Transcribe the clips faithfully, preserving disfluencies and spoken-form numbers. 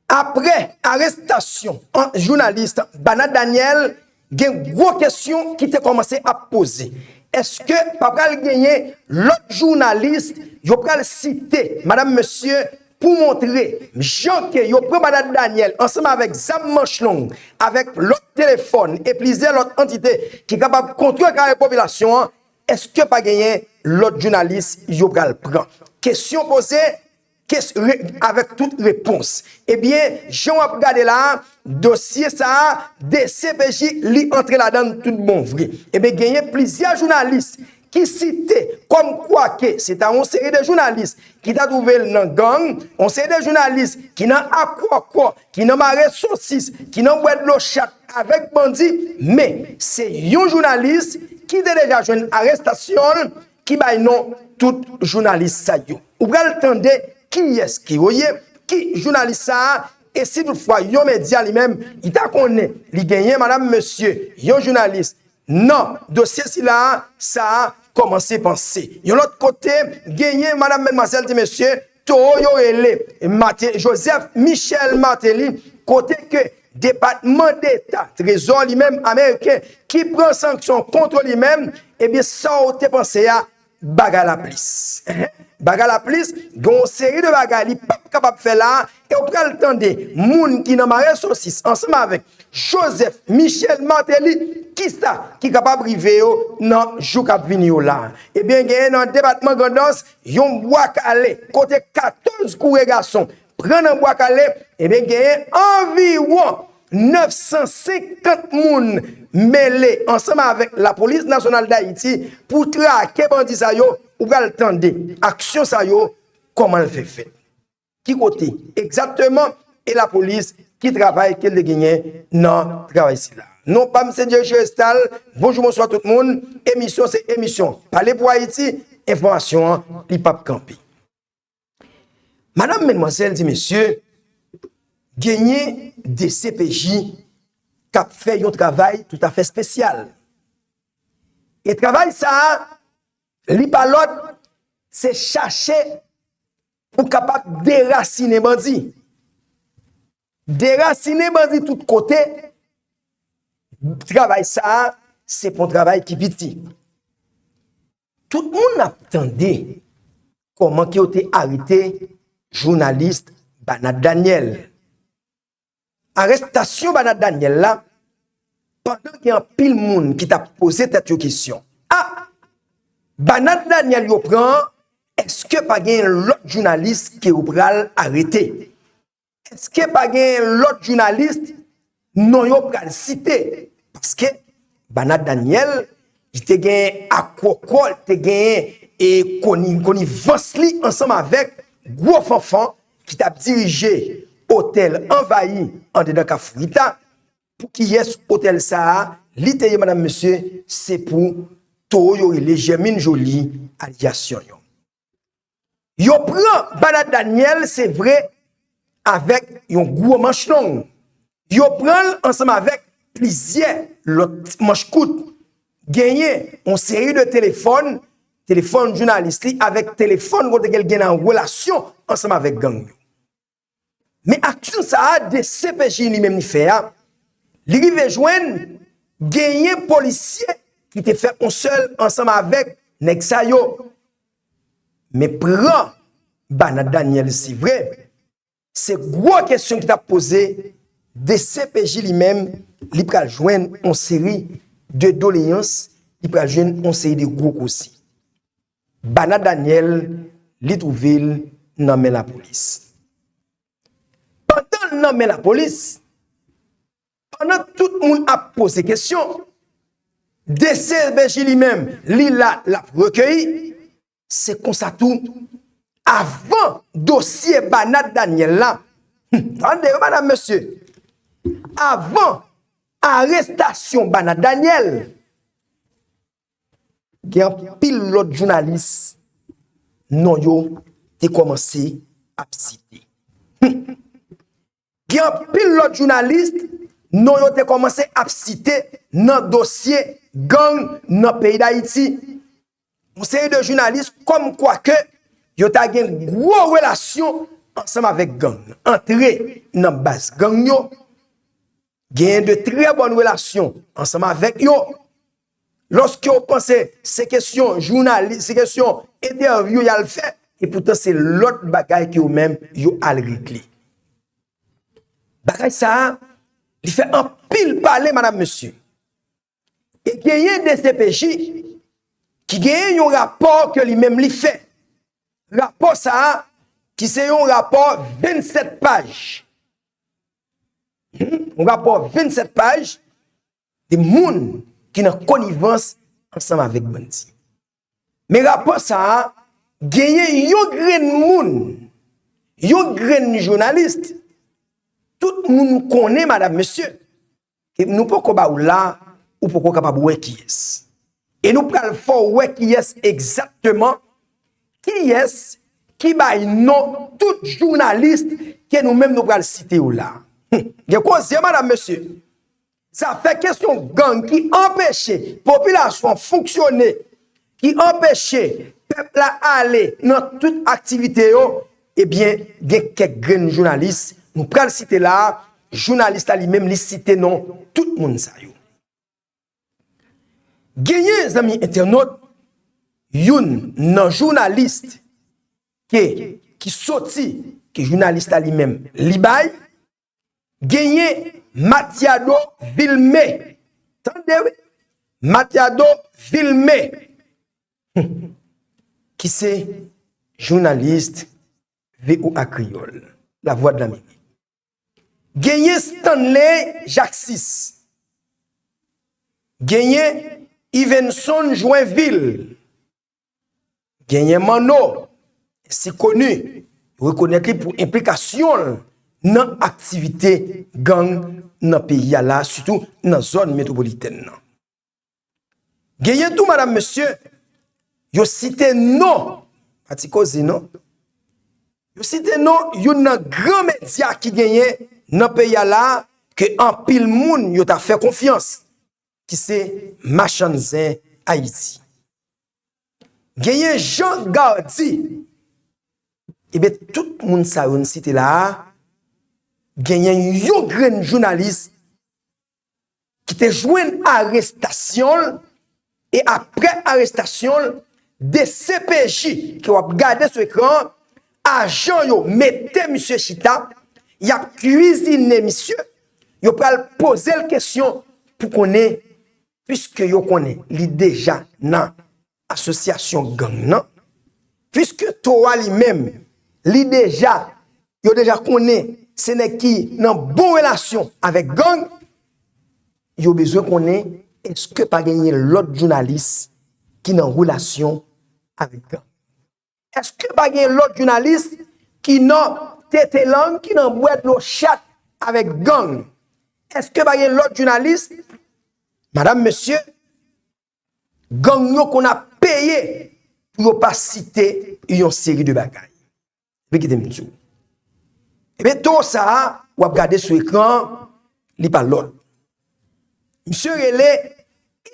Apre arestasyon an jounalis Banat Daniel, gen gwo kesyon ki te kòmanse ap poze. Èske pa pral genyen lòt jounalis yo pral site, madanm, mesye, pou montre jan ke yo pran Banat Daniel ansanm avèk zam manch long, avèk lòt telefòn e plizyè lòt antite ki kapab kontrekare popilasyon an? Èske pa genyen lòt jounalis yo pral pran? Kesyon poze, kes-, re-, avèk tout repons. Ebyen, jan w ap gade la a, dosye sa a, D C P J li antre ladan l tout bon vre. Ebyen, genyen plizyè jounalis ki site kòmkwa ke se ta yon seri de jounalis ki ta twouve l nan gang, yon seri de jounalis ki nan akwòkò, ki nan mare sosis, ki nan bwè dlo chat avèk bandi, men se yon jounalis ki te deja jwenn arestasyon l ki bay non tout jounalis sa yo. Ou pral tande kiyès ke yo ye, ki jounalis sa a, e si toutfwa yon medya li menm, li ta konnen li genyen, madanm, mesye, yon jounalis nan dosye sila a, sa a kòmanse panse. Yon lòt kote, genyen, madanm, madmwazèl, ti mesye, towo yo rele Mate-, Joseph Michel Martelly, kote ke Depatman Deta, Trezò li menm ameriken, ki pran sanksyon kont li menm, ebyen, sa w te panse a, bagay la plis. Bagay la plis, gen yon seri de bagay li p ap kapab fè la, e w pral tande moun ki nan mare sosis ansanm avèk Joseph Michel Martelly, kisa ki kapab rive yo nan jou k ap vini yo la. Ebyen, genyen nan depatman Grandans yon bwa kale kote katòz koure gason pran nan bwa kale, ebyen, genyen anviwon nèf san senkant moun mele ansanm avèk Lapolis Nasyonal d Ayiti pou trake bandi sa yo. Ou pral tande aksyon sa yo, kòman l fè fèt, ki kote egzakteman, e lapolis, ki travay ke l te genyen nan travay sila. Non pa m se Dieudjé Restal. Bonjou, bonswa tout moun. Emisyon se emisyon Pale pou Ayiti. Enfòmasyon an, li p ap kanpe. Madanm, medmwazèl, ti mesye, genyen D C P J k ap fè yon travay toutafè espesyal. E travay sa a, li pa lòt, se chache pou kapab derasinen bandi. Derasinen bandi tout kote, travay sa a, se pa yon travay ki piti. Tout moun ap tande kòman ke yo te arete jounalis Banat Daniel. Arestasyon Banat Daniel la, pandan gen anpil moun ki t ap poze tèt yo kesyon. A! Banat Daniel yo pran an, èske pa gen lòt jounalis ke yo pral arete? Èske pa gen lòt jounalis non yo pral site? Paske Banat Daniel, li te gen akwòkò, li te gen e koni-, konivans li ansanm avèk Gwo Fanfan ki t ap dirije otèl Anvayi andedan Kafou Rita. Pou kiyès otèl sa a, li te ye, madanm, mesye, se pou towo yo rele Jèmin Joli, alyas Yonyon. Yo pran Banat Daniel, se vre, avèk yon gwo manch long. Yo pran l ansanm avèk plizyè lòt manch kout. Genyen yon seri de telefòn, telefòn jounalis li avèk telefòn kote ke l gen nan relasyon ansanm avèk gang yo. Men aksyon sa a, D C P J li menm li fè a, li rive jwenn genyen polisye ki te fè yon sèl ansanm avèk nèg sa yo. Men pran Banat Daniel, se vre, se gwo kesyon ki t ap poze. D C P J li menm, li pral jwenn yon seri de doleyans, li pral jwenn yon seri de gwo koze. Banat Daniel, li twouve l nan men lapolis. Pandan l nan men lapolis, pandan tout moun ap poze kesyon, D C P J li menm, li la, l ap rekeyi. Se konsa tou, avan dosye Banat Daniel la, hmm, tande wi, madanm, mesye, avan arestasyon Banat Daniel, gen anpil lòt jounalis non yo te kòmanse ap site. Hmm. Gen anpil lòt jounalis non yo te kòmanse ap site nan dosye gang nan peyi Dayiti. Yon seri de jounalis kòmkwa ke yo ta gen gwo relasyon ansanm avèk gang, antre nan baz gang yo, genyen de trè bòn relasyon ansanm avèk yo. Lòske w panse se kesyon jounalis, se kesyon entèvyou y al fè, epoutan se lòt bagay ke yo menm yo al regle. Bagay sa a, li fè anpil pale, madanm, mesye. E genyen D C P J ki genyen yon rapò ke li menm li fè. Rapò sa a, ki se yon rapò vennsèt paj. Hmm, yon rapò vennsèt paj de moun ki nan konivans ansanm avèk bandi. Men rapò sa a, genyen yon grenn moun, yon grenn jounalis, tout moun konnen, madanm, mesye, e nou poko ba w la, ou poko kapab wè kiyès. E nou pral fè w wè kiyès egzakteman, kiyès ki bay non tout jounalis ke nou menm nou pral site yo la. Hum, gen koze, madanm, mesye. Zafè kesyon gang ki anpeche popilasyon an fonksyone, ki anpeche pèp la ale nan tout aktivite yo, ebyen, gen kèk grenn jounalis nou pral site la a. Jounalis la li menm, li site non tout moun sa yo. Genyen, zanmi entènot, youn nan jounalis ke, ki soti, ke jounalis la li menm li bay, genyen Matiado Vilmé. Tande wi, Matiado Vilmé, ki se jounalis V O A Kreyòl, Lavwadlamerik. Genyen Stanley Jacksis. Genyen Yvenson Joinville. Genyen Manno, ensi koni, rekonèt li pou enplikasyon l nan aktivite gang nan peyi a la, sitou nan zòn metwopolitèn nan. Genyen tou, madanm, mesye, yo site non, pa ti koze non, yo site non youn nan gran medya ki genyen nan peyi a la, ke anpil moun yo ta fè konfyans, ki se Machann Zen Ayiti. Genyen Jean Gardy. Ebyen, tout moun sa yo n site la a, genyen yon grenn jounalis ki te jwenn arestasyon l, e apre arestasyon l, D C P J ke w ap gade sou ekran an, ajan yo mete misye chita, y ap kwizine misye, yo pral poze l kesyon pou konnen, piske yo konnen li deja nan asosyasyon gang nan, piske Towa li menm, li deja, yo deja konnen se nèg ki nan bon relasyon avèk gang, yo bezwen konnen èske pa genyen lòt jounalis ki nan relasyon avèk gang. Èske pa gen lòt jounalis ki nan tete lang, ki nan bwè dlo chat avèk gang? Èske pa gen lòt jounalis, madanm, mesye, gang yo konn ap peye pou yo pa site yon seri de bagay? Epi kite m di w. Ebyen, toro sa a, w ap gade sou ekran an, li pa lòt. Misye rele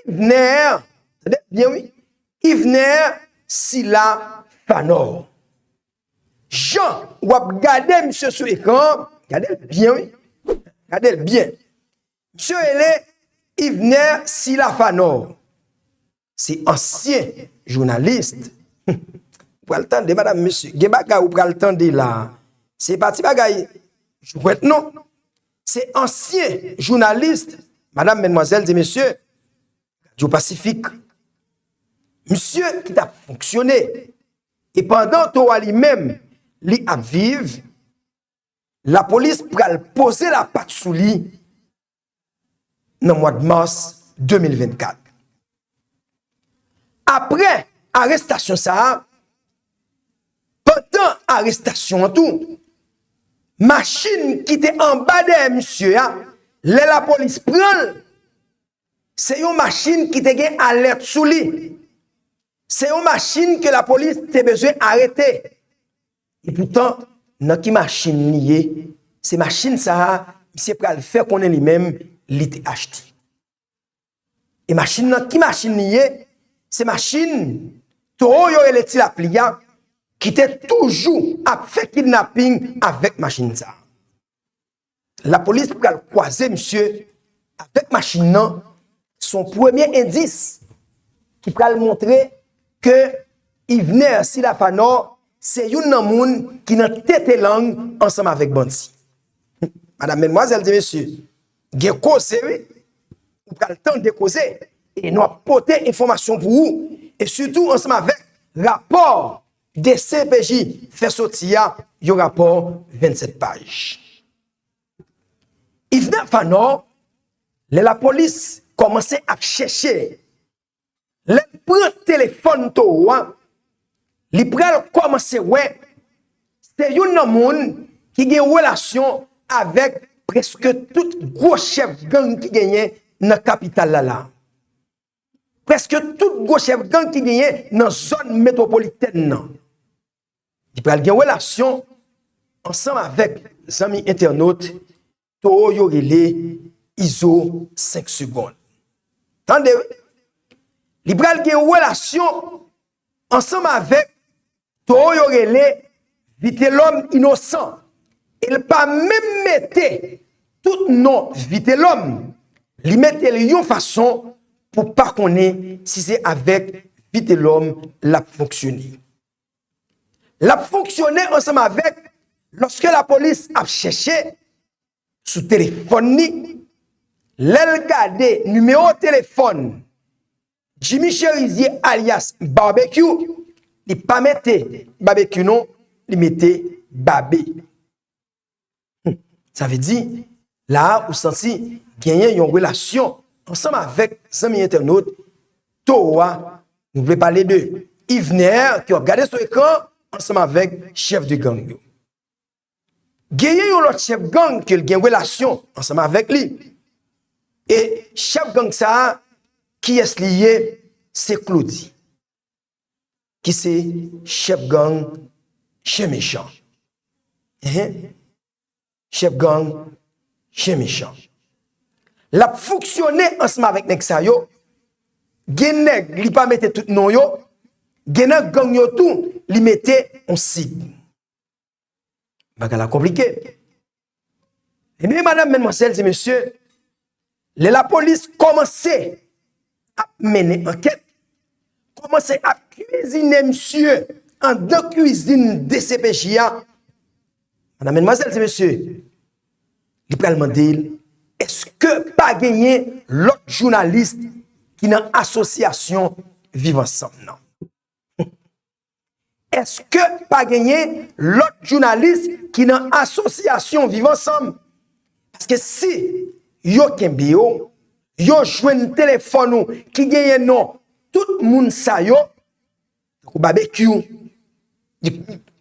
Yvener, tande byen wi, Yvener Sila Fanor. Jan w ap gade misye sou ekran an, gade l byen wi, gade l byen. Misye rele Yvener Sila Fanor. Se ansyen jounalis. Ou pral tande, madanm, mesye. Gen bagay ou pral tande la. Se pa ti bagay jwèt non. Se ansyen jounalis, madanm, madmwazèl, ti mesye, Radyo Pasifik. Misye ki t ap fonksyone. E pandan toro a li menm, li ap viv, lapolis pral poze lapat sou li nan mwa mas de mil vennkat. Apre arestasyon sa a, pandan arestasyon an tou, machin ki te anba dèyè misye a, lè lapolis pran l, se yon machin ki te gen alèt sou li. Se yon machin ke lapolis te bezwen arete. Epoutan, nan ki machin li ye? Se machin sa a, misye pral fè konnen li menm, li te achte. E machin nan, ki machin li ye? Se machin toro yo rele Ti Lapli a, ki te toujou ap fè kidnaping avèk machin sa a. Lapolis pral kwaze misye avèk machin nan, se yon premye endis ki pral montre ke Yvener Silafanor se youn nan moun ki nan tete lang ansanm avèk bandi. Madanm, medmwazèl, ti mesye, gen koze, wi. Ou pral tande koze. E nou ap pote enfòmasyon pou ou. E sitou ansanm avèk rapò D C P J fè soti a, yon rapò vennsèt paj. Yvener Fanor, lè lapolis kòmanse ap chèche, lè l pran telefòn towo a, li pral kòmanse wè se youn nan moun ki gen relasyon avèk prèske tout gwo chèf gang ki genyen nan kapital la la. Prèske tout gwo chèf gang ki genyen nan zòn metwopolitèn nan. Li pral gen relasyon ansanm avèk zanmi entènot towo yo rele Izo senk segonn. Tande, wi. Li pral gen relasyon ansanm avèk towo yo rele Vitelòm Inosan. E l pa menm mete tout non Vitelòm. Li mete l yon fason pou pa konnen si se avèk Vitelòm l ap fonksyone. L ap fonksyone ansanm avèk, lòske lapolis ap chèche sou telefòn li, lè l gade nimewo telefòn Jimmy Cherizier alyas Barbecue, li pa mete Barbecue non, li mete Babe. Hmm. Sa vle di, la a ou santi genyen yon relasyon ansanm avèk zanmi entènot towo a. Nou vle pale de Yvener ke w ap gade sou ekran ansanm avèk chèf de gang yo. Genyen yon lòt chèf gang ke l gen relasyon ansanm avèk li. E chèf gang sa a, kiyès li ye? Se Claudy, ki se chèf gang Chen Mechan. Enhen. Chèf gang Chen Mechan. L ap fonksyone ansanm avèk nèg sa yo. Gen nèg li pa mete tout non yo. Gen nan gang yo tou, li mete yon sig. Bagay la konplike. Ebyen, madanm, medmwazèl, ti mesye, lè lapolis kòmanse ap mennen ankèt, kòmanse ap kwizine misye anndan kwizin D C P J a, madanm, medmwazèl, ti mesye, li pral mande l, èske pa genyen lòt jounalis ki nan asosyasyon Viv Ansanm nan? Èske pa genyen lòt jounalis ki nan asosyasyon Viv Ansanm? Paske si yo kenbe yo, yo jwenn telefòn ou ki genyen non tout moun sa yo, tankou Babekyou,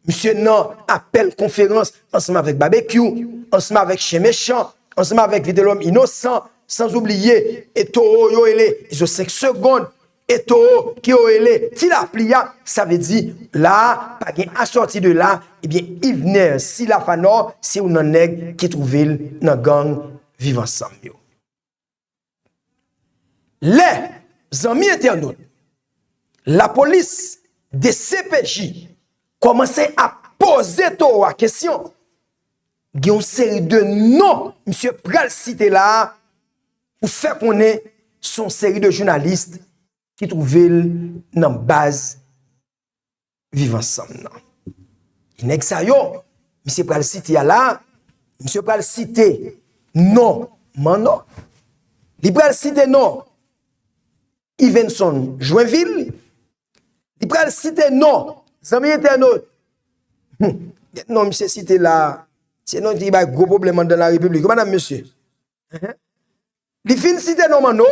misye nan apèl konferans ansanm avèk Babekyou, ansanm avèk Chen Mechan, ansanm avèk Vitelòm Inosan, sanzoubliye e towo yo rele Izo senk segonn, e towo ki yo rele Ti Lapli a, sa vle di la a pa gen asòti de la, ebyen Yvener Silafanor se youn nan nèg ki twouve l nan gang Viv Ansanm yo. Lè zanmi entènot, lapolis, D C P J kòmanse ap poze towo a kesyon, gen yon seri de non misye pral site la a pou fè konnen se yon seri de jounalis ki twouve l nan baz Viv Ansanm nan. E nèg sa yo, misye pral site a la, misye pral site non Manno, li pral site non Yvenson Joinville, li pral site non zanmi entènot. Hmm, non misye site la, se non ki bay gwo pwoblèm anndan larepiblik, wi, madanm, mesye. Enhen. Li fin site non Manno,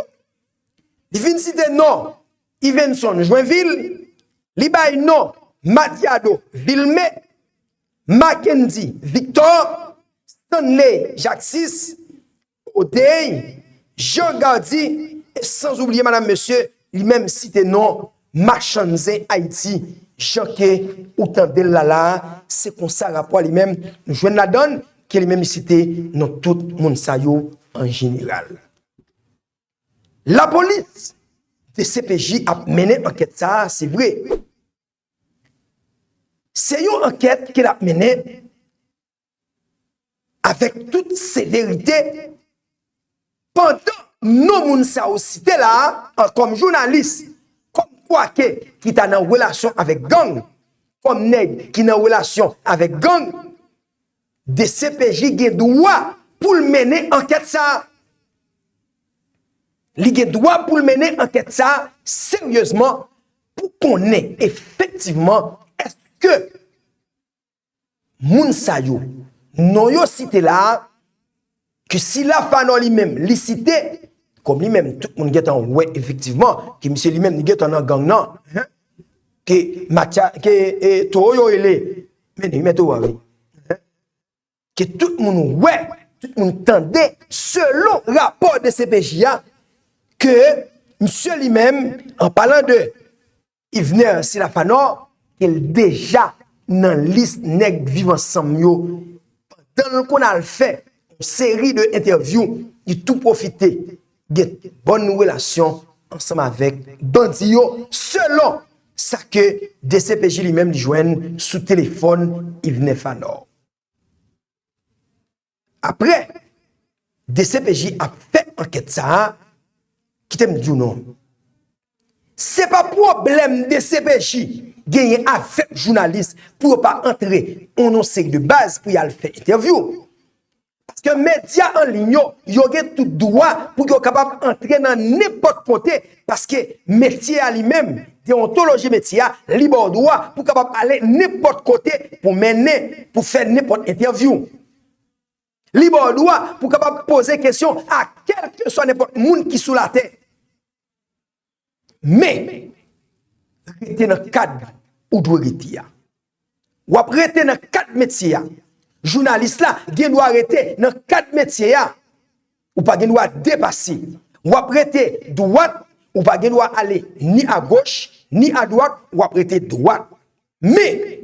li fin site non Yvenson Joinville, li bay non Madiado Vilmé, Mackendy Victor, Stanley Jacksis, Odey, Jean Gardy, e sanzoubliye, madanm, mesye, li menm site non Machann Zen Ayiti, jan ke ou tande l la la a, se konsa rapò a li menm, nou jwenn ladan l, ke li menm li site non tout moun sa yo an jeneral. Lapolis, D C P J ap mennen ankèt sa a, se vre. Se yon ankèt ke l ap mennen avèk tout severite, pandan non moun sa yo site la a, kòm jounalis, kòm kwake ki ta nan relasyon avèk gang, kòm nèg ki nan relasyon avèk gang, D C P J gen dwa pou l mennen ankèt sa a. Li gen dwa pou l mennen ankèt sa a seryezman pou konnen efektivman èske moun sa yo, non yo site la a, ke si Lafanò li menm li site, kòm li menm tout moun gentan wè efektivman ke misye li menm li gentan nan gang nan, ke Matya, ke e, towo yo rele, men men towo a wi. Ke tout moun wè, tout moun tande, selon rapò D C P J a, ke misye li menm, an palan de Yvener Silafanò, ke l deja nan lis nèg Viv Ansanm yo. Pandan l konn al fè yon seri de entèvyou, li tou pwofite gen bòn relasyon ansanm avèk bandi yo, selon sa ke D C P J li menm li jwenn sou telefòn Yvener Fanò. Apre, D C P J ap fè ankèt sa a, kite m di w non. Se pa pwoblèm D C P J genyen avèk jounalis pou yo pa antre yon, yon seri de baz pou y al fè entèvyou. Paske medya an liy yo, yo gen tout dwa pou yo kapab antre nan nenpòt kote, paske metye a li menm, deontoloji metye a, li ba w dwa pou kapab ale nenpòt kote pou mennen, pou fè nenpòt entèvyou. Li ba w dwa pou kapab poze kesyon a kèlkeswa nenpòt moun ki sou latè. Men, rete nan kad ou dwe rete a. W ap rete nan kad metye a. Jounalis la gen dwa rete nan kad metye a. Ou pa gen dwa depase. W ap rete dwat, ou pa gen dwa ale ni agoch, ni adwat, w ap rete dwat. Men,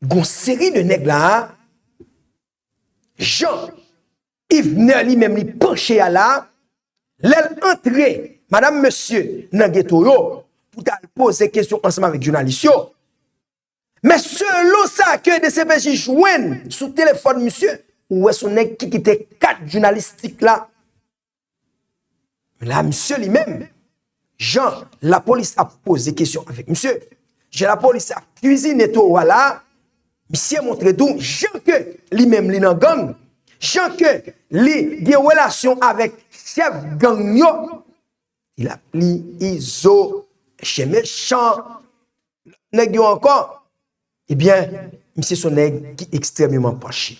gon seri de nèg la a, jan Yvener li menm li panche a la, lè l antre, madanm, mesye, nan geto yo, pou t al poze kesyon ansanm avèk jounalis yo. Men selon sa ke D C P J jwenn sou telefòn misye, ou wè se yon nèg ki kite kad jounalistik la. Men la, misye li menm, jan lapolis ap poze kesyon avèk misye, jan lapolis ap kwizine towo a la, misye montre tou jan ke li menm li nan gang, jan ke li gen relasyon avèk chèf gang yo, Ti Lapli, Izo, Chen Mechan, nèg yo ankò, ebyen, misye se yon nèg ki ekstrèmeman panche.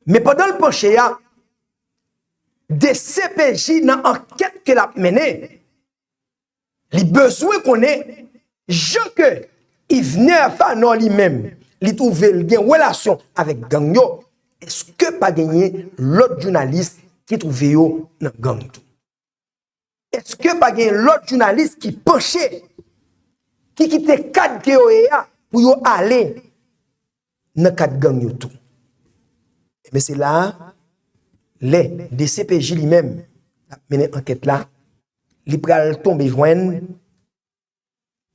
Men pandan l panche a, D C P J nan ankèt ke l ap mennen, li bezwen konnen jan ke Yvener Fanò li menm, li twouve l gen relasyon avèk gang yo, èske pa genyen lòt jounalis ki twouve yo nan gang tou? Èske pa gen lòt jounalis ki panche, ki kite kad ke yo ye a pou yo ale nan kad gang yo tou? Ebyen, se la a, lè D C P J li menm l ap mennen ankèt la, li pral tonbe jwenn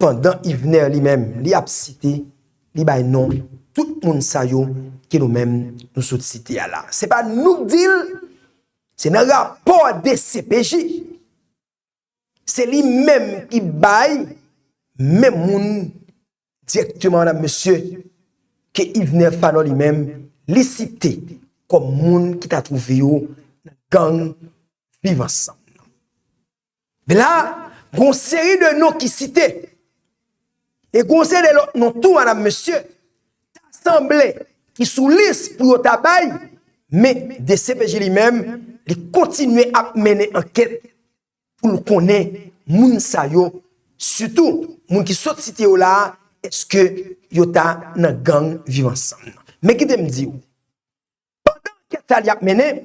pandan Yvener li menm, li ap site, li bay non tout moun sa yo ke nou menm nou sot site a la. Se pa nou k di l, se nan rapò D C P J. Se li menm ki bay menm moun dirèkteman, madanm, mesye, ke Yvener Fanò li menm, li site kòm moun ki ta twouve yo nan gang Viv Ansanm nan. Men la, gon seri de non ki site. E gon seri de lòt non tou, madanm, mesye, ta sanble ki sou lis pou yo ta bay, men D C P J li menm, li kontinye ap mennen ankèt pou l konnen moun sa yo, sitou moun ki sot site yo la a, èske yo ta nan gang Viv Ansanm nan. Men kite m di w, pandan ankèt la li ap mennen,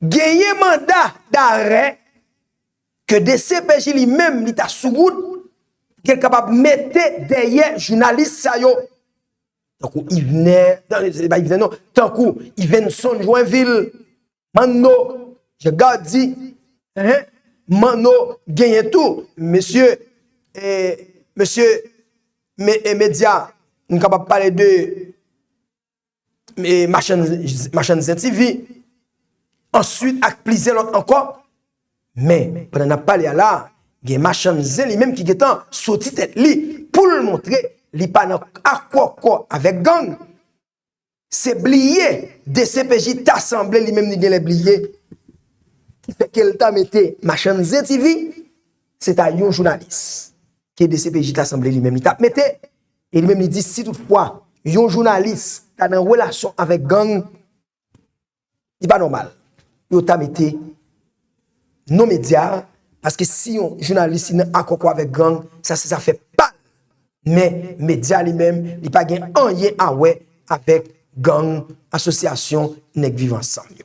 genyen manda darè ke D C P J li menm li ta sou wout, ke l kapab mete dèyè jounalis sa yo. Tankou Yvener, se pa Yvener non, tankou Yvenson Joinville, Manno, Jean Gardy, hein, Manno genyen tou, mesye, eh, mesye me, e medya, m kapab pale de e, Machann, Machann Zen T V, answit ak plizyè lòt ankò. Men, pandan n ap pale a la, gen Machann Zen li menm ki gentan soti tèt li pou l montre li pa nan akò kò avèk gang. Se bliye, D C P J ta sanble li menm li genlè bliye. Ki fè ke l ta mete Machann Zen T V, se ta yon jounalis ke D C P J ta sanble li menm li t ap mete, e li menm li di si toutfwa yon jounalis ta nan relasyon avèk gang, li pa nòmal yo ta mete non medya a, paske si yon jounalis li nan akò kò avèk gang, sa se zafè pa l. Men medya li menm, li pa gen anyen a wè avèk gang, asosyasyon nèg Viv Ansanm yo.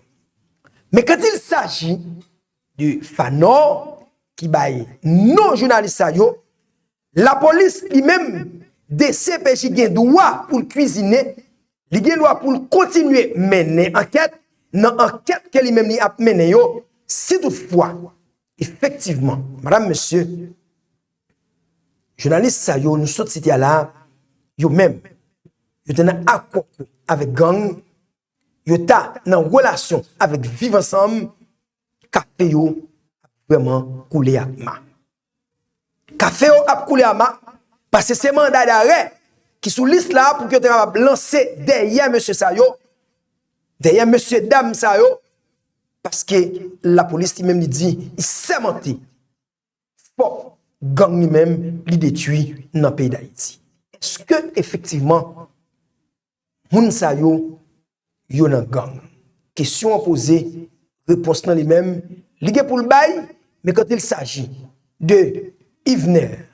Men quand il s'agit de Fanor ki bay non jounalis sa yo, lapolis li menm, D C P J gen dwa pou l kwizine, li gen dwa pou l kontinye mennen ankèt, nan ankèt ke li menm li ap mennen yo, si toutfwa, efektivman, madanm, mesye, jounalis sa yo nou sot site a la, yo menm, yo te nan akò avèk gang, yo ta nan relasyon avèk Viv Ansanm, kafe yo ap vrèman koule ak ma. Kafe yo ap koule ak ma, paske se manda darè ki sou lis la pou ke yo te kapab lanse dèyè mesye sa yo, dèyè mesye dam sa yo, paske lapolis li menm li di, li sèmante fòk gang li menm li detwi nan peyi Dayiti. Èske efektivman moun sa yo, yo nan gang? Kesyon an poze, repons lan li menm, li gen pou l bay, men quand il s'agit de Yvener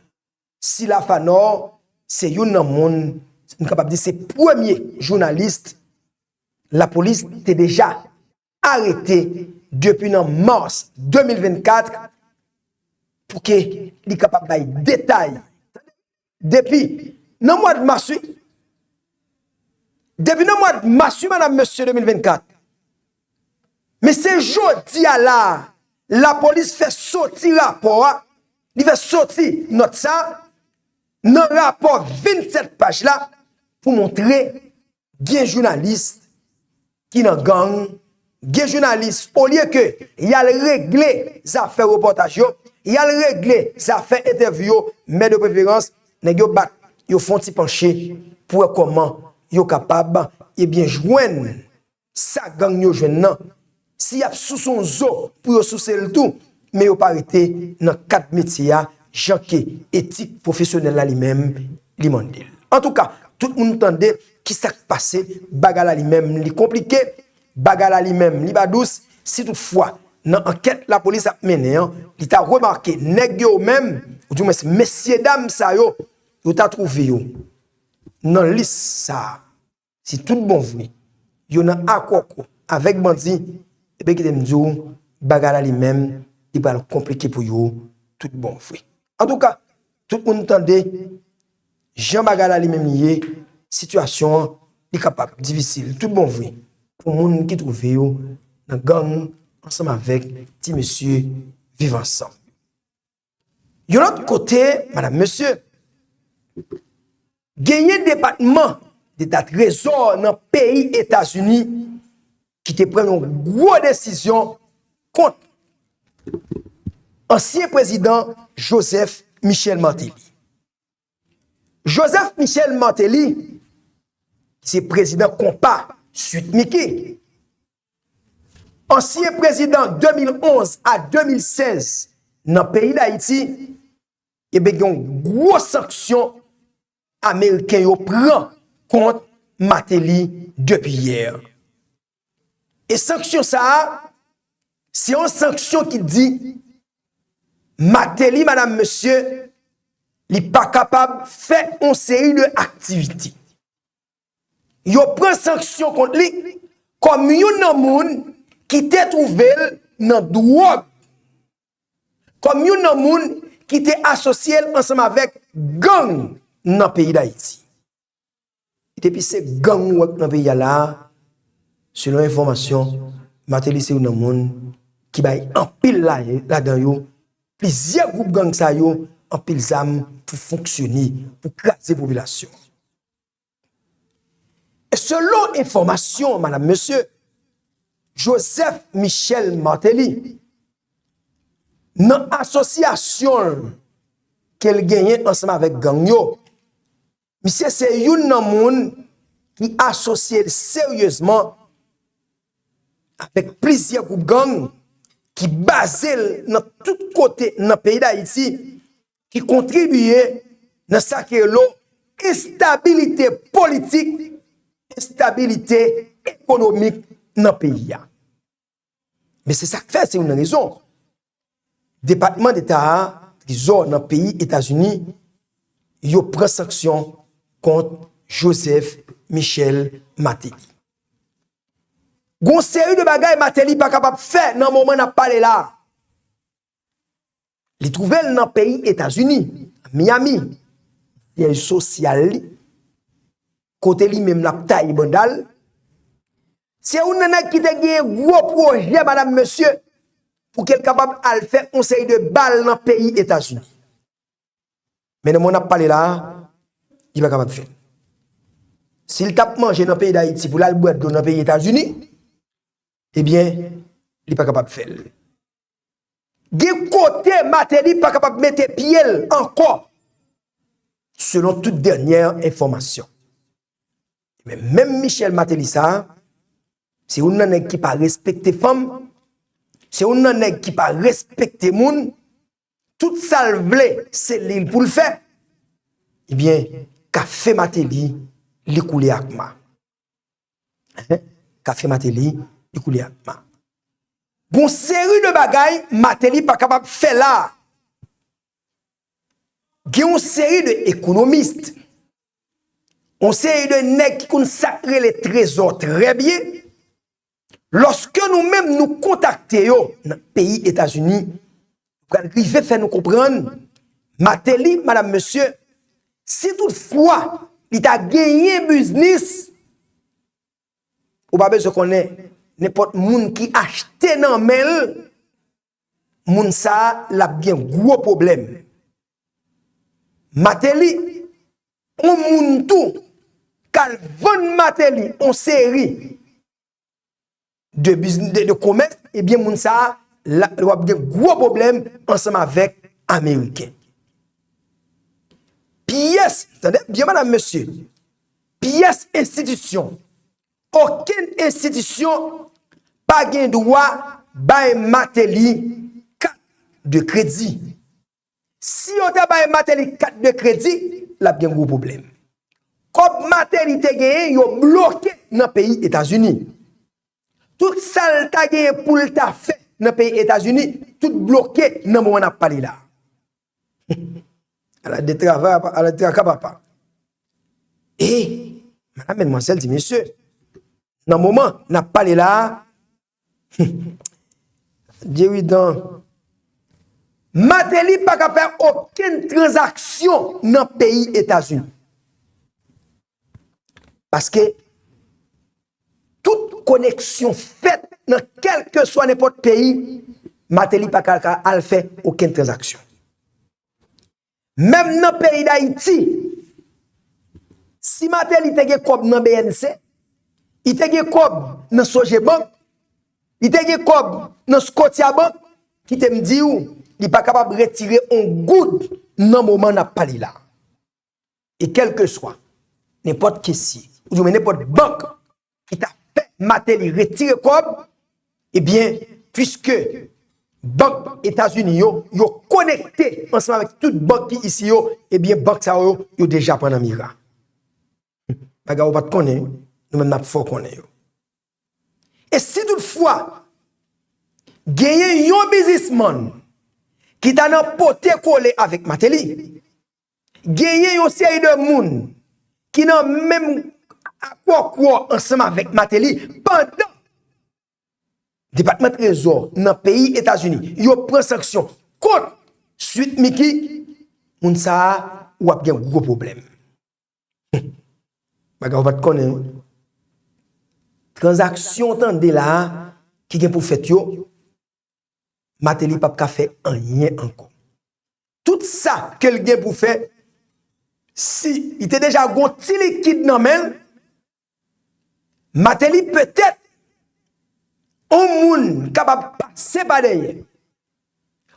Sila Fanor, se youn nan moun, m kapab di se premye jounalis lapolis te deja arete depi nan mas de mil vennkat pou ke li kapab bay detay. Depi nan mwa mas, wi. Depi nan mwa mas, wi, madanm, mesye, de mil vennkat. Men se jodi a la, lapolis fè soti rapò a, li fè soti nòt sa, nan rapò vennsèt paj la, pou montre gen jounalis ki nan gang, gen jounalis, olye ke y al regle zafè repòtaj yo, y al regle zafè entèvyou yo, men de preferans, nèg yo bat, yo fè yon ti panche pou wè kòman yo kapab, ebyen, jwenn sa gang yo jwenn nan. Si y ap souse yon zo pou yo souse l tou, men yo pa rete nan kad metye a, jan ke etik pwofesyonèl la li menm li mande l. Antouka, tout moun tande ki sa k pase, bagay la li menm li konplike, bagay la li menm li pa dous. Si toutfwa, nan ankèt lapolis ap mennen an, li ta remake nèg yo menm, oudimwens mesye dam sa yo, yo ta twouve yo nan lis sa a, si tout bon vre, yo nan akò kò avèk bandi, ebyen kite m di w, bagay la li menm, li pral konplike pou yo tout bon vre. Antouka, tout moun tande jan bagay la li menm li ye, sitiyasyon an, li kapab difisil tout bon vre pou moun ki twouve yo nan gang ansanm avèk ti mesye Viv Ansanm. Yon lòt kote, madanm, mesye, genyen Depatman Deta Trezò nan peyi Etazini ki te pran yon gwo desizyon kont ansyen prezidan Joseph Michel Martelly. Joseph Michel Martelly, ki se prezidan konpa Sweet Micky, ansyen prezidan de mil onz a de mil sèz nan peyi Dayiti, ebyen, gen yon gwo sanksyon ameriken yo pran kont Martelly depi yè. E sanksyon sa a, se yon sanksyon ki di Martelly, madanm, mesye, li pa kapab fè yon seri de aktivite. Yo pran sanksyon kont li kòm youn nan moun ki te twouve l nan dwòg, kòm youn nan moun ki te asosye l ansanm avèk gang nan peyi Dayiti. Depi se gang ou wè k nan peyi a la a, selon enfòmasyon, Martelly se youn nan moun ki bay anpil la, ladan yo, plizyè gwoup gang sa yo, anpil zam pou fonksyone, pou kraze popilasyon. E selon enfòmasyon, madam, mesye, Joseph Michel Martelly, nan asosyasyon l ke l genyen ansanm avèk gang yo, misye se youn nan moun ki asosye l seryezman avèk plizyè gwoup gang ki baze l nan tout kote nan peyi Dayiti, ki kontribye nan sa ki rele enstabilite politik, enstabilite ekonomik nan peyi a. Men se sa k fè, se youn nan rezon Depatman Deta a, Trezò nan peyi Etazini, yo pran sanksyon kont Joseph Michel Martelly. Gon seri de bagay Martelly pa kapab fè nan moman n ap pale la. Li twouve l nan peyi Etazini, Miami, syèj sosyal li, kote li menm l ap taye banda l. Se youn nan nèg ki te gen gwo pwojè, madam, mesye, pou ke l kapab al fè yon seri de bal nan peyi Etazini. Men nan moman n ap pale la a, li pa kapab fè l. Si l t ap manje nan peyi Dayiti pou l al bwè dlo nan peyi Etazini, ebyen, li pa kapab fè l. Gen kote Martelly pa kapab mete pye l ankò, selon tout dènyè enfòmasyon. Men menm Michel Martelly sa a, se youn nan nèg ki pa respekte fanm, se youn nan nèg ki pa respekte moun, tout sa l vle, se li l pou l fè. Ebyen, kafe Martelly, li koule ak ma. Kafe Martelly, li koule ak ma. Gon seri de bagay Martelly pa kapab fè la. Gen yon seri de ekonomis, yon seri de nèg ki konn sa k rele trezò trè byen. Lòske nou menm nou kontakte yo nan peyi Etazini, pral rive fè nou konprann, Martelly, madam, mesye, si toutfwa li ta genyen biznis, ou pa bezwen konnen, nenpòt moun ki achte nan men l, moun sa a, l ap gen gwo pwoblèm. Martelly, yon moun tou k al vann Martelly yon seri de bizn-, de, de komès, ebyen, moun sa a, l ap gen gwo pwoblèm ansanm avèk Ameriken. Pyès, tande byen, madam, mesye, pyès enstitisyon, okenn enstitisyon pa gen dwa bay Martelly kat de kredi. Si yo ta bay Martelly kat de kredi, l ap gen gwo pwoblèm. Kòb Martelly te genyen, yo bloke nan peyi Etazini. Tout sa l ta genyen pou l ta fè nan peyi Etazini, tout bloke nan moman n ap pale la. Ala de travay, ala de traka, papa. E, madam, madmwazèl, ti mesye, nan moman n ap pale la, Jerry Dan, Martelly pa ka fè okenn tranzaksyon nan peyi Etazini. Paske tout koneksyon fèt nan kèlkeswa nenpòt peyi, Martelly pa ka, ka al fè okenn tranzaksyon. Menm nan peyi Dayiti, si Martelly te gen kòb nan B N C, li te gen kòb nan Sogebank, li te gen kòb nan Scotiabank, kite m di w, li pa kapab retire yon goud nan moman n ap pale la. E kèlkeswa nenpòt kesye, oudimwen nenpòt bank ki ta fè Martelly retire kòb, ebyen, piske bank Etazini yo, yo konekte ansanm avèk tout bank ki isi yo, ebyen, bank sa yo, yo deja pran nan mira. Bagay ou pa t konnen yo, nou menm n ap fè w konnen yo. E si toutfwa, genyen yon biznismann ki ta nan pote kole avèk Martelly, genyen yon seri de moun ki nan menm akwòkwò ansanm avèk Martelly, pandan Depatman Trezò nan peyi Etazini, yo pran sanksyon kont Sweet Micky, moun sa a, w ap gen gwo pwoblèm. Bagay ou pa t konnen, wi. Tranzaksyon w tande la a, ki gen pou fèt yo, Martelly p ap ka fè anyen ankò. tout sa ke l gen pou fè, si li te deja gon ti likid nan men l, Martelly petèt on moun kapab pase pa dèyè.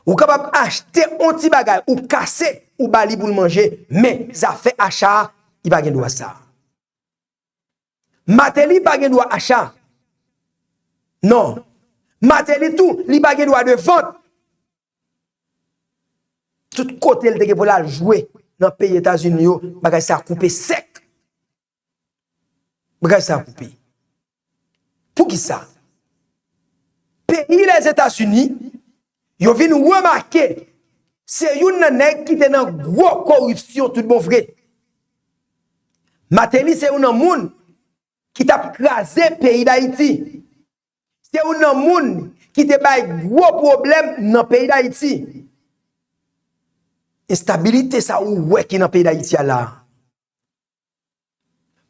Ou kapab achte on ti bagay, ou kase, ou ba li pou l manje, men zafè acha a, li pa gen dwa sa. Martelly pa gen dwa acha. Non. Martelly tou, li pa gen dwa de vant. Tout kote l te gen pou l al jwe nan peyi Etazini yo, bagay sa koupe sèk. Bagay sa koupe. Poukisa? Peyi Lèzetazini, yo vin remake se youn nan nèg ki te nan gwo koripsyon tout bon vre. Martelly se youn nan moun ki t ap kraze peyi Dayiti. Se youn nan moun ki te bay gwo pwoblèm nan peyi Dayiti. Enstabilite sa ou wè ki nan peyi Dayiti a la.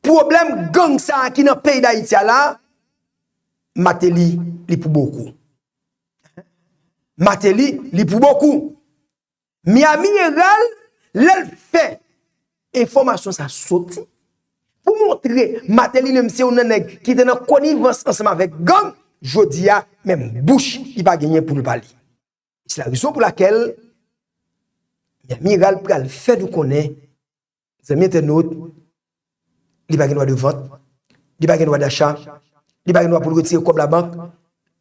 Pwoblèm gang sa a ki nan peyi Dayiti a la, Martelly li pou bokou. Martelly li pou bokou. Miami Herald, lè l fè enfòmasyon sa soti, pou montre Martelly menm se youn nan nèg ki te nan konivans ansanm avèk gang, jodi a, menm bouch li pa genyen pou l pale. Se la rezon pou lakèl Miami Herald pral fè nou konnen, zanmi entènot, li pa gen dwa de vant, li pa gen dwa dacha, li pa gen dwa pou l retire kòb labank,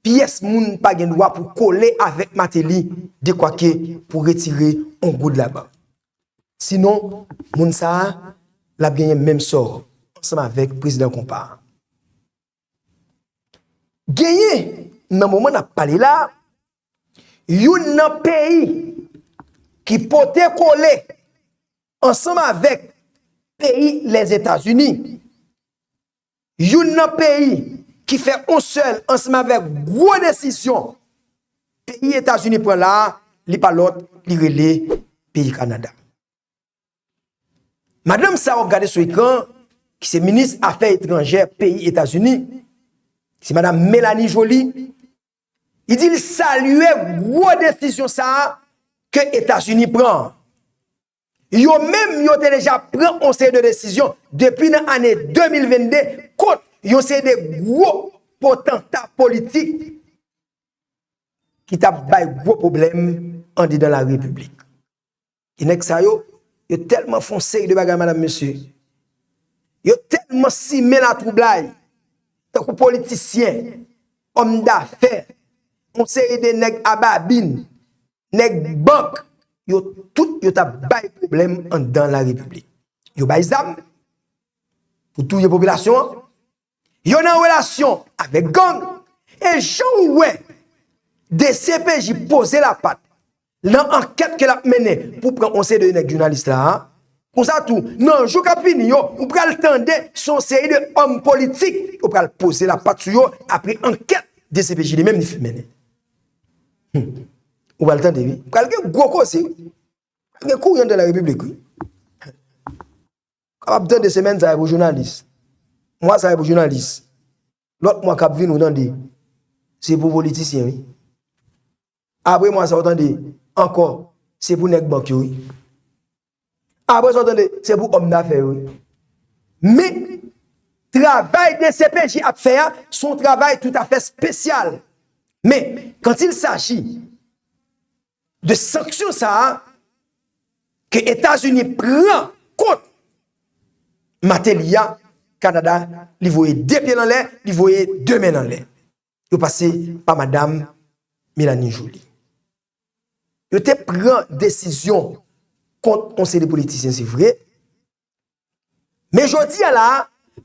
pyès moun pa gen dwa pou kole avèk Martelly, dekwake pou retire on goud labank. Sinon, moun sa a, l ap genyen menm sò ansanm avèk prezidan konpa a. Genyen, nan moman n ap pale la, youn nan peyi ki pote kole ansanm avèk peyi Lèzetazini, youn nan peyi ki fè on sèl ansanm avèk gwo desizyon peyi Etazini pran la a, li pa lòt, li rele peyi Kanada. Madanm sa w ap gade sou ekran, ki se minis afè etranjè peyi Etazini, se madanm Melanie Joly, li di l salye gwo desizyon sa a ke Etazini pran. Yo menm, yo te deja pran yon seri de desizyon depi nan ane de mil vennde kont yon seri de gwo potanta politik ki t ap bay gwo pwoblèm andedan la repiblik. E nèg sa yo, yo tèlman fè yon seri de bagay, madanm, mesye. Yo tèlman simen latwoublay, tankou politisyen, òm dafè, yon seri de nèg a babin, nèg bank, yo tout yo t ap bay pwoblèm anndan la repiblik. Yo bay zam pou touye popilasyon an. Yo nan relasyon avèk gang. E jan w wè D C P J poze lapat nan ankèt ke l ap mennen pou pran yon seri de nèg jounalis la a, konsa tou, nan jou k ap vini yo, ou pral tande se yon seri de òm politik yo pral poze lapat sou yo apre ankèt D C P J li menm li fin mennen. Hmm. Ou pral tande, wi. Pral gen gwo koze, wi. Pral gen kouri anndan la repiblik, wi. Kapab tande semèn sa a pou jounalis. Mwa sa a pou jounalis. Lòt mwa k ap vini, ou tande, se pou politisyen, wi. Apre mwa sa, ou tande, ankò, se pou nèg bank yo, wi. Apre sa, ou tande, se pou òm dafè yo, wi. Men, travay D C P J ap fè a, se yon travay toutafè espesyal. Men, quand il s'agit de sanksyon sa a ke Etazini pran kont Martelly a, Kanada, li voye de pye nan lè, li voye de men nan lè. Yo pase pa madanm Melanie Joly. Yo te pran desizyon kont yon seri de politisyen, se vre. Men jodi a la a,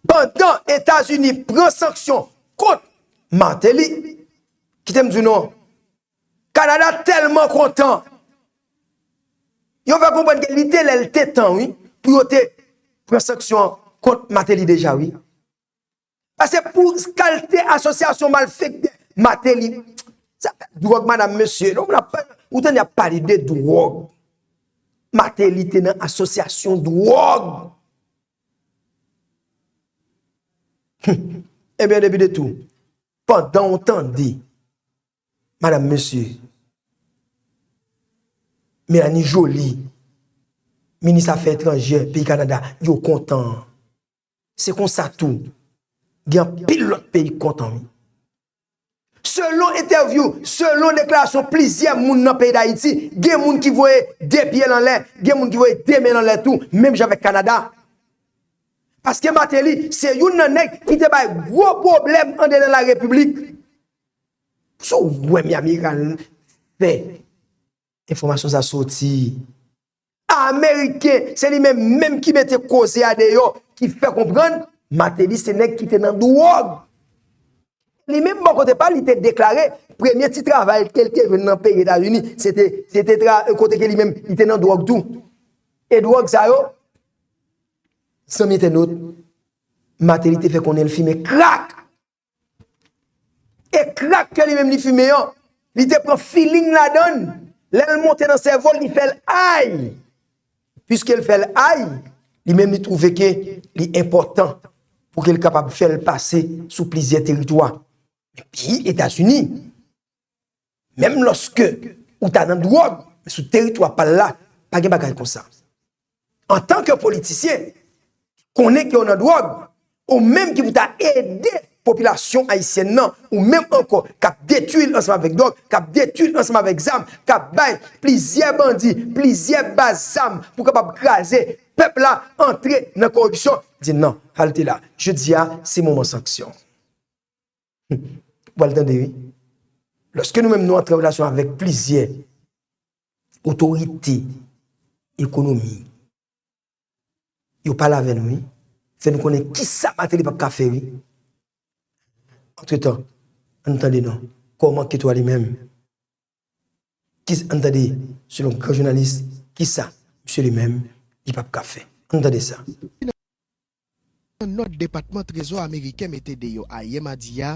pandan Etazini pran sanksyon kont Martelly, kite m di w non, Kanada tèlman kontan, yo fè konprann ke li te lè l te tan, wi, pou yo te pran sanksyon kont Martelly deja, wi. Paske pou kalite asosyasyon malfektè, Martelly, zafè dwòg, madanm, mesye, non, moun ap, ou tande y ap pale de dwòg. Martelly te nan asosyasyon dwòg. Ebyen, depi de tou, pandan w tande, madanm, mesye, Melanie Joly, minis afè etranjè peyi Kanada, yo kontan. Se konsa tou, gen anpil lòt peyi k kontan, wi. Selon entèvyou, selon deklarasyon plizyè moun nan peyi Dayiti, gen moun ki voye de pye l anlè, gen moun ki voye de men l anlè tou, menm jan avèk Kanada. Paske Martelly, se youn nan nèg ki te bay gwo pwoblèm andedan la repiblik. Si w wè Miami Herald fè enfòmasyon sa soti, Ameriken, se li menm menm ki mete koze a deyò, ki fè konprann Martelly se nèg ki te nan dwòg. Li menm bò kote pa l, li te deklare premye ti travay ke l te jwenn nan peyi Etazini, se te, se te tra, kote ke li menm, li te nan dwòg tou. E dwòg sa yo, zanmi entènot, Martelly te fè konnen l fimen krak. E krak ke li menm li fimen an, li te pran feeling ladan l. Lè l monte nan sèvo l, li fè l ay. Piske l fè l ay, li menm li twouve ke li enpòtan pou ke l kapab fè l pase sou plizyè teritwa. Men peyi Etazini, menm lòske ou ta nan dwòg, men sou teritwa pa l la, pa gen bagay konsa. Antanke politisyen, konnen ke w nan dwòg, ou menm ki pou ta ede popilasyon ayisyèn nan, ou menm ankò k ap detwi l ansanm avèk dwòg, k ap detwi l ansanm avèk zam, k ap bay plizyè bandi, plizyè baz zam pou kapab kraze pèp la, antre nan koripsyon, di non, halte la. Jodi a, se moman sanksyon. Ou pral tande, wi. Lòske nou menm nou antre an relasyon avèk plizyè otorite ekonomik, yo pale avè nou, wi. Fè nou konnen kisa Martelly p ap ka fè, wi. Antretan, ann tande non. Kòman Keto a li menm? Ki, ann tande, selon gran jounalis, kisa misye li menm, li p ap ka fè? Ann tande sa. Nan nòt Depatman Trezò ameriken mete deyò ayè madi a,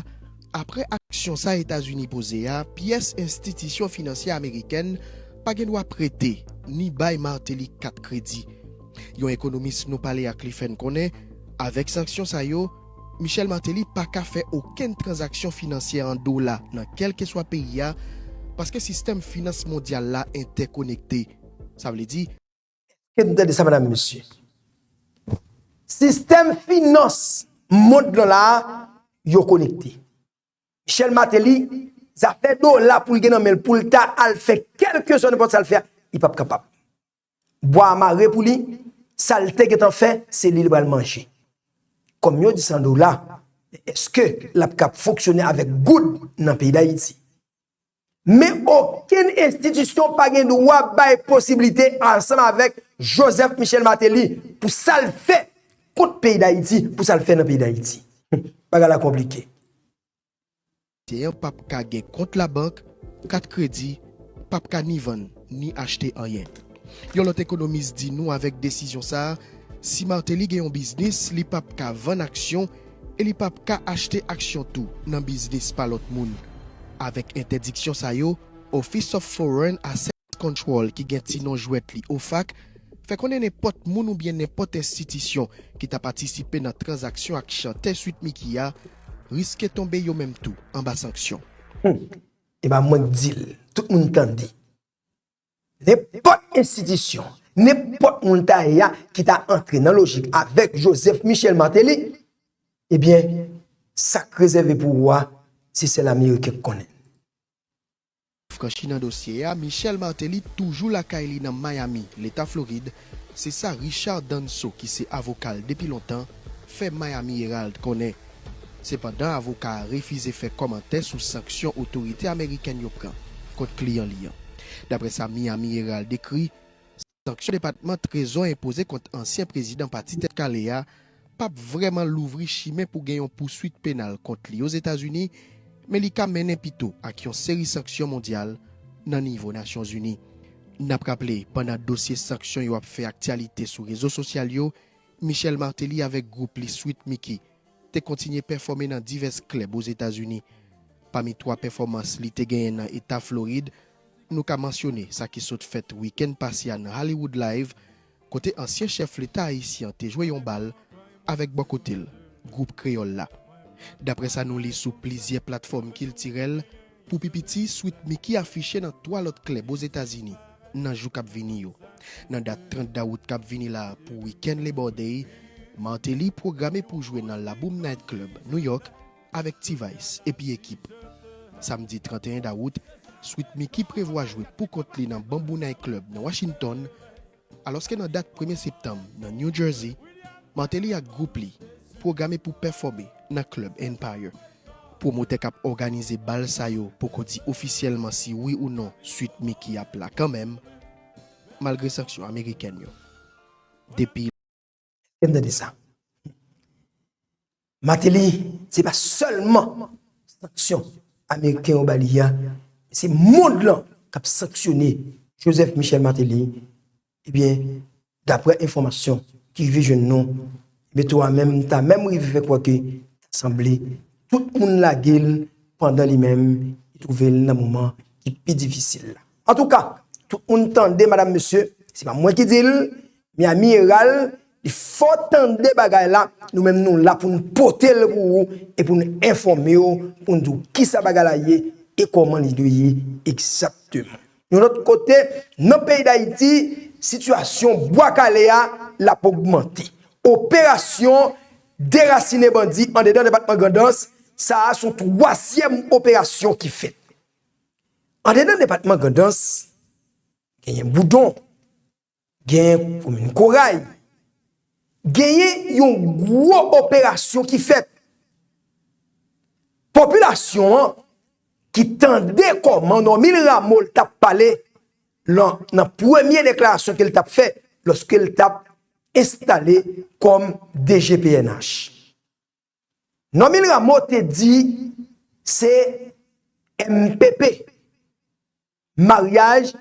apre aksyon sa Etazini poze a, pyès enstitisyon finansyè amerikèn pa gen dwa prete ni bay Martelly kat kredi. Yon ekonomis nou pale ak li fè n konnen, avèk sanksyon sa yo, Michel Martelly pa ka fè okenn tranzaksyon finansyè an dola nan kèlkeswa peyi a, paske sistèm finans mondyal la entèkonekte. Sa vle di, Ke nou tande sa, medam, mesye. Sistèm finans mond lan la a, yo konekte. Michel Martelly, zafè dola pou l gen nan men l, pou l ta al fè kèlkeswa nenpòt sa l fè a, li p ap kapab. Bwa a mare pou li, sa l te gentan fè, se li l pral manje. Kòm yo di se an dola, èske l ap kab fonksyone avèk goud nan peyi Dayiti? Men okenn enstitisyon pa gen dwa bay posiblite ansanm avèk Joseph Michel Martelly pou sa l fè kont peyi Dayiti, pou sa l fè nan peyi Dayiti. Bagay la konplike. Ayisyen an p ap ka gen kont labank, kat kredi, p ap ka ni vann, ni achte anyen. Yon lòt ekonomis di nou avèk desizyon sa a, si Martelly gen yon biznis, li p ap ka vann aksyon e li p ap ka achte aksyon tou nan biznis pa lòt moun. Avèk entèdiksyon sa yo, Office of Foreign Assets Control, ki gen ti non jwèt li OFAC, fè konnen nenpòt moun oubyen nenpòt enstitisyon ki ta patisipe nan tranzaksyon ak chantè Sweet Micky a riske tonbe yo menm tou anba sanksyon. E pa mwen k di l, tout moun tande. Nenpòt enstitisyon, nenpòt moun ta ye a ki ta antre nan lojik avèk Joseph Michel Martelly, ebyen, sa k rezève pou ou a, se sèl Ameriken k konnen l. Franchi nan dosye a, Michel Martelly toujou lakay li nan Miami, Leta Florid, se sa Richard Danso, ki se avoka l depi lontan, fè Miami Herald konnen. Sepandan, avoka a refize fè kòmantè sou sanksyon otorite amerikèn yo pran kont kliyan li an. Daprè sa Miami Herald ekri, sanksyon Depatman Trezò enpoze kont ansyen prezidan Pati Tèt Kale a p ap vrèman louvri chimen pou gen yon pouswit penal kont li Ozetazini, men li ka mennen pito ak yon seri sanksyon mondyal nan nivo Nasyonzini. N ap raple, pandan dosye sanksyon yo ap fè aktyalite sou rezo sosyal yo, Michel Martelly avèk gwoup li Sweet Micky te kontinye pèfòme nan divès klèb Ozetazini. Pami twa pèfòmans li te genyen nan Eta Florid, nou ka mansyone sa ki sot fèt wikenn pase a nan Hollywood Live, kote ansyen chèf leta ayisyen an te jwe yon bal avèk bò kote l, gwoup kreyòl la. Daprè sa nou li sou plizyè platfòm kiltirèl, pou pi piti, Sweet Micky afiche nan twa lòt klèb Ozetazini. nan jou k ap vini yo. Nan dat trant dawout k ap vini la pou Weekend Labor Day, Martelly pwograme pou jwe nan La Boom Night Club, New York, avèk T-Vice epi ekip. Samdi trant et un dawout, Sweet Micky prevwa jwe pou kont li nan Bamboo Night Club nan Washington, alòske nan dat premye septanm nan New Jersey, Martelly ak gwoup li pwograme pou pèfòme nan Club Empire. Pwomotè k ap òganize bal sa yo poko di ofisyèlman si wi ou non Sweet Micky ap la kanmenm, malgre sanksyon amerikèn yo. Depi Èske n tande sa? Martelly, se pa sèlman sanksyon ameriken yo ba li a, se mond lan k ap sanksyone Joseph Michel Martelly. Ebyen, daprè enfòmasyon ki rive jwenn nou, ebyen tou a menm ta menm rive fè kwè ke ta sanble tout moun lage l pandan li menm li twouve l nan moman ki pi difisil la. Antouka, tout moun tande, madanm, mesye, se pa mwen ki di l, Miami Herald, li fò tande bagay la, nou menm nou la pou n pote l pou ou e pou n enfòme w, pou n di w kisa bagay la ye e kòman li dwe ye egzakteman. Yon lòt kote, nan peyi Dayiti, sitiyasyon Bwa Kale a, l ap ogmante. Operasyon derasine bandi andedan depatman Grandans, sa a se yon twazyèm operasyon ki fèt. Andedan depatman Grandans, genyen Boudon, genyen komin Koray, genyen yon gwo operasyon ki fèt. Popilasyon an ki tande kòman Normil Rameau l t ap pale lan, nan premye deklarasyon ke l t ap fè lòske l t ap enstale kòm D G P N H. Normil Rameau te di se M P P, maryaj,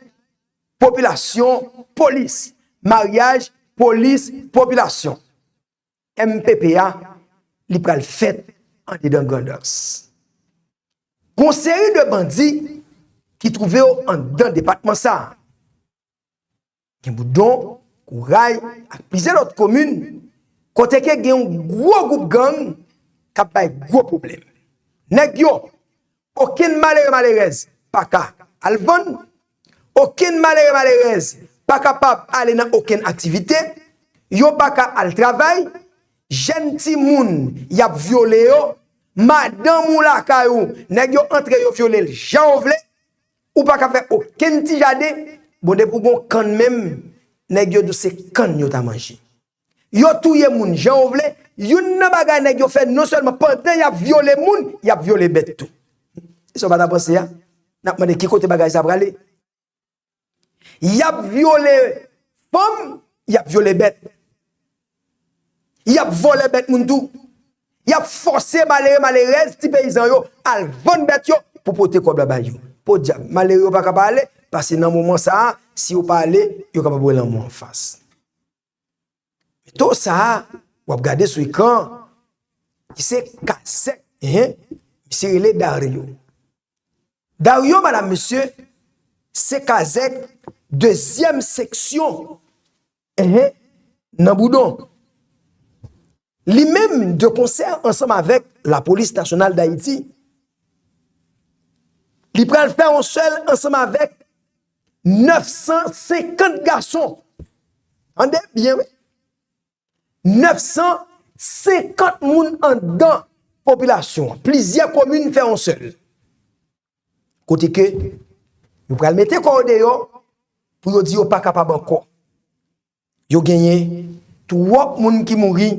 popilasyon, polis, maryaj, polis, popilasyon. M P P a, li pral fèt andedan Grandans. Gon seri de bandi ki twouve yo anndan depatman sa a. Gen Boudon, Koray ak plizyè lòt komin kote ke gen yon gwo gwoup gang k ap bay gwo pwoblèm. Nèg yo, okenn malere malerèz pa ka al vann, okenn malere malerèz pa kapab ale nan okenn aktivite, yo pa ka al travay, jèn timoun y ap vyole yo, madanm ou lakay ou, nèg yo antre yo vyole l jan yo vle, ou pa ka fè okenn ti jaden, bon depi w gon kann menm, nèg yo di w se kann yo ta manje. Yo touye moun jan yo vle, youn nan bagay nèg yo fè non sèlman pandan y ap vyole moun, y ap vyole bèt tou. E sa w pa ta panse a? N ap mande ki kote bagay sa prale? Y ap vyole fanm, y ap vyole bèt. Y ap vòlè bèt moun tou. Y ap fòse malere malerèz ti peyizan yo al vann bèt yo pou pote kòb la bay yo. Podyab, malere yo pa ka pa ale, paske nan moman sa a, si yo pa ale, yo kapab wè lanmò anfas. Meto sa a, w ap gade sou ekran, ki se Kazèk, enhen, misye rele Dario. Dario, madanm, mesye, se Kazèk dezyèm seksyon, enhen, nan Boudon. Li menm, de konsè ansanm avèk Lapolis Nasyonal Dayiti, li pral fè yon sèl ansanm avèk nèf san senkant gason. Tande byen, wi. Nèf san senkant moun anndan popilasyon an. Plizyè komin fè yon sèl. Kote ke yo pral mete kò yo deyò pou yo di yo pa kapab ankò. Yo genyen twòp moun ki mouri,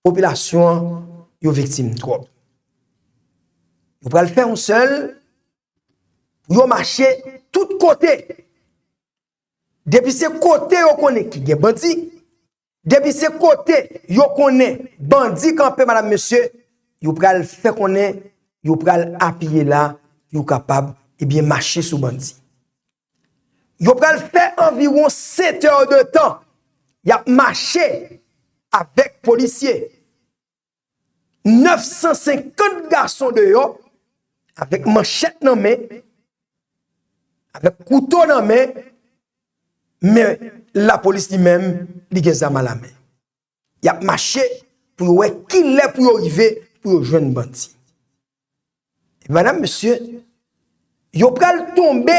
popilasyon an yo viktim twòp. Yo pral fè yon sèl pou yo mache tout kote. Depi se kote yo konnen ki gen bandi, depi se kote yo konnen bandi kanpe, madanm, mesye, yo pral fè konnen yo pral apiye la pou yo kapab, ebyen, mache sou bandi. Yo pral fè anviwon sèt è de tan y ap mache avèk polisye. Nèf san senkant gason deyò, avèk manchèt nan men, avèk kouto nan men, men lapolis li menm, li gen zam alamen. Y ap mache pou yo wè kilè pou yo rive, pou yo jwenn bandi. Epi, madanm, mesye, yo pral tonbe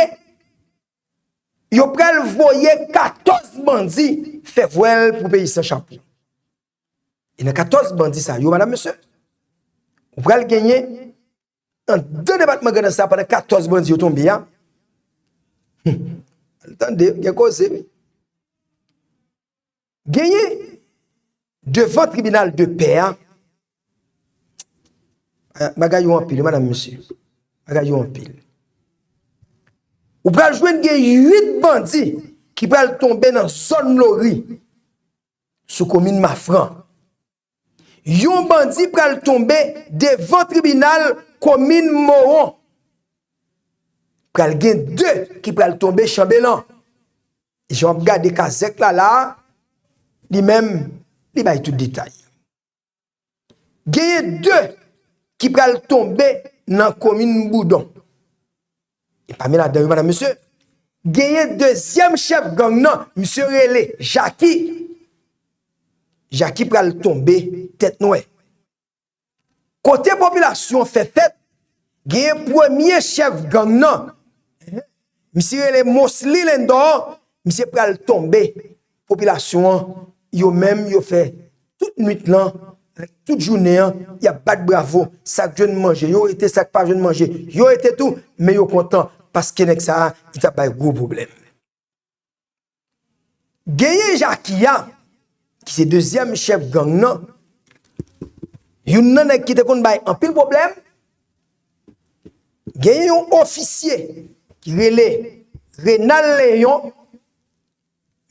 yo pral voye katòz bandi fè vwèl pou peyi san chapo. E nan katòz bandi sa yo, madanm, mesye, ou pral genyen anndan depatman Grandans sa, pandan katòz bandi yo tonbe a. Al tande, gen koze, wi. Genyen devan tribinal de pè a. Bagay yo anpil, wi, madanm, mesye. Bagay yo anpil. Ou pral jwenn gen uit bandi ki pral tonbe nan zòn Lori, sou komin Mafran. Yon bandi pral tonbe devan tribinal komin Mowon. Pral gen de ki pral tonbe Chanbelan. Jan w ap gade kazèk la la, li menm, li bay tout detay. Genyen de ki pral tonbe nan komin Boudon. E pami ladan yo, madanm, mesye, genyen dezyèm chèf gang nan, misye rele Jaki. Jaki pral tonbe tèt nwè. Kote popilasyon an fè fèt, genyen premye chèf gang nan, misye rele Mosly Lendor, misye pral tonbe. Popilasyon an, yo menm, yo fè tout nwit lan, tout jounen an, y ap bat bravo. Sa k jwenn manje, yo rete, sa k pa jwenn manje, yo rete tou, men yo kontan, paske nèg sa a, li t ap bay gwo pwoblèm. Genyen Jaki a, ki se dezyèm chèf gang nan, youn nan nèg ki te konn bay anpil pwoblèm, genyen yon ofisye ki rele Renald Léon,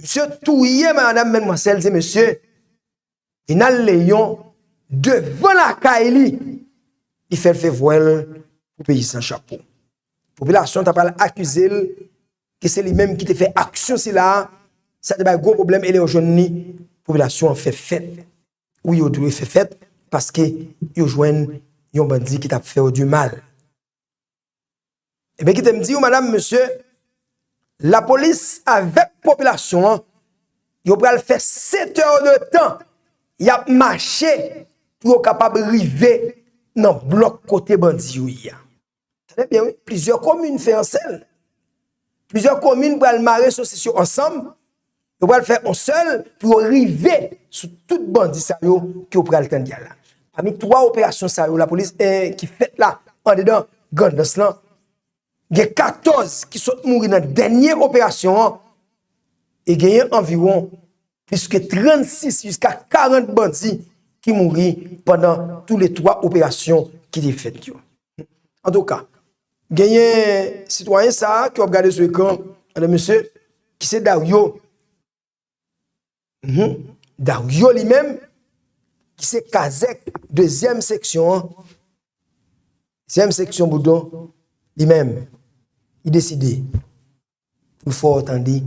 misye touye madanm, menm manzèl, se mesye Renald Léon devan lakay li, li fè l fè vwèl pou peyi san chapo. Popilasyon ta pral akize l ke se li menm ki te fè aksyon sila a, sa te bay gwo pwoblèm e lè yo jwenn li, popilasyon an fè fèt. Wi, yo dwe fè fèt paske yo jwenn yon bandi ki t ap fè yo di mal. Ebyen, kite m di w, madanm, mesye, lapolis avèk popilasyon an, yo pral fè sèt è de tan y ap mache pou yo kapab rive nan blòk kote bandi yo ye a. Tande byen, wi, plizyè komin fè yon sèl. Plizyè komin pral mare sosis yo ansanm, yo pral fè yon sèl pou yo rive sou tout bandi sa yo ke yo pral tande a la. Pami twa operasyon sa yo, lapolis, eh, ki fèt la andedan Grandans lan, gen katòz ki sot mouri nan dènye operasyon an, e genyen anviwon plis ke trannsis jiska karant bandi ki mouri pandan toulètwa operasyon ki te fèt yo. Antouka, genyen sitwayen sa a ke w ap gade sou ekran, madanm, mesye, ki se Dario. Mhm. Dario li menm, ki se kazèk dezyèm seksyon an, dezyèm seksyon Boudon, li menm, li deside pou l fè w tande,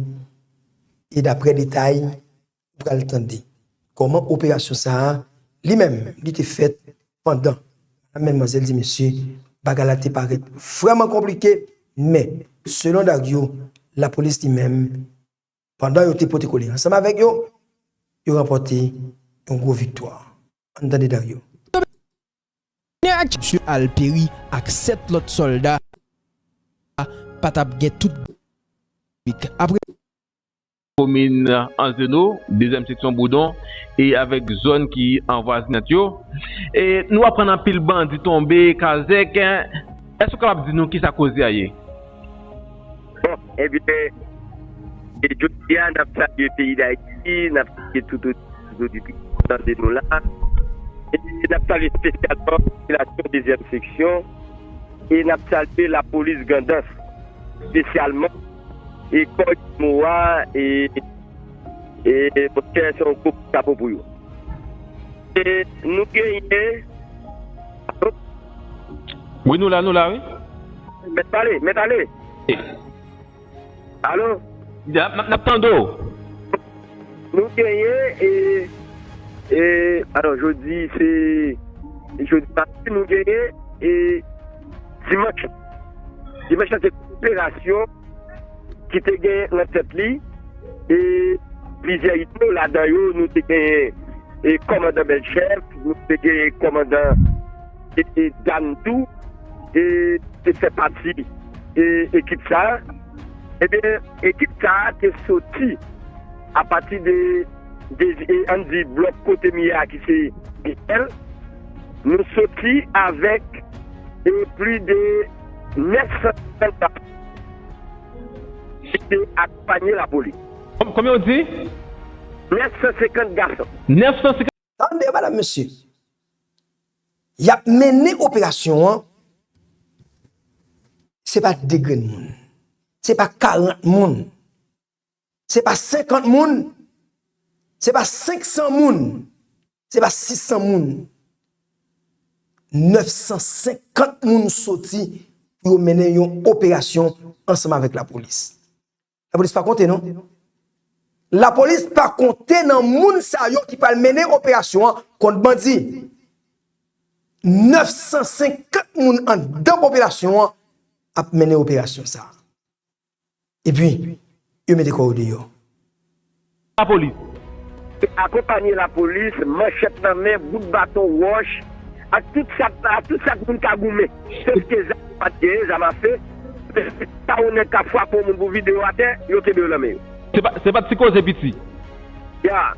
e daprè detay, ou pral tande kòman operasyon sa a, li menm, li te fèt pandan. Madanm, manzèl, di mesye, bagay la te parèt vrèman konplike, men, selon Dario, lapolis li menm, pandan yo te pote kole ansanm avèk yo, yo ranpòte yon gwo viktwa. Ann tande Dario. Misye al peri ak sèt lòt sòlda, pa t ap gen tout. Apre komin Anzeno, dezyèm seksyon Boudon, e avèk zòn ki anvwazinant yo. E nou aprann anpil bandi tonbe, kazèk. Èske w kapab di nou kisa koze a ye? Bon, ebyen, e jodi a, n ap salye peyi Dayiti, n ap salye tout ot-, tout otorite ki tande nou la. E n ap salye espesyalman popilasyon dezyèm seksyon, e n ap salye lapolis Grandans, espesyalman, e kò Imo a, e, e, monchè, se yon gwo kout chapo pou yo. E nou genyen. Wi, nou la, nou la, wi. Mèt pale, mèt ale. Alo? N ap, n ap tande w. Nou genyen, e, e, alò, jodi, se, jodi madi, nou genyen, e, dimanch. Dimanch la, se operasyon ki te gen nan tèt li, e, plizyè ito, ladan yo, nou te genyen, e, kòmandan Bèlchèf, nou te genyen kòmandan, e, e, Dam tou, e, te fè pati, e, ekip sa a. Ebyen, ekip sa a te soti apati de, de, e, ann di, blòk kote m ye a, ki se Bèl. Nou soti avèk, e, plis de nèf san senkant gason ki te akonpaye lapolis. Konbyen w di? Nèf san senkant gason. Nèf san senkant. Tande, medam, mesye. Y ap mennen operasyon an, se pa de grenn moun. Se pa karant moun. Se pa senkant moun. Se pa senk san moun. Se pa sis san moun. Nèf san senkant moun soti pou yo mennen yon operasyon ansanm avèk lapolis. Lapolis pa konte, non. Lapolis pa konte nan moun sa yo ki pral mennen operasyon an kont bandi. Nèf san senkant moun anndan popilasyon an ap mennen operasyon sa a. Epi, yo mete kò yo deyò. Lapolis. Akonpaye lapolis, manchèt nan men, bout baton, wòch, ak tout sa, ak tout sa moun ka goumen. Sof ke zam, pa t genyen, zam afe. Sa yon nèg k ap frape yon moun pou vide w atè, yo kenbe yo nan men yo. Se pa, se pa ti koze piti. Ya.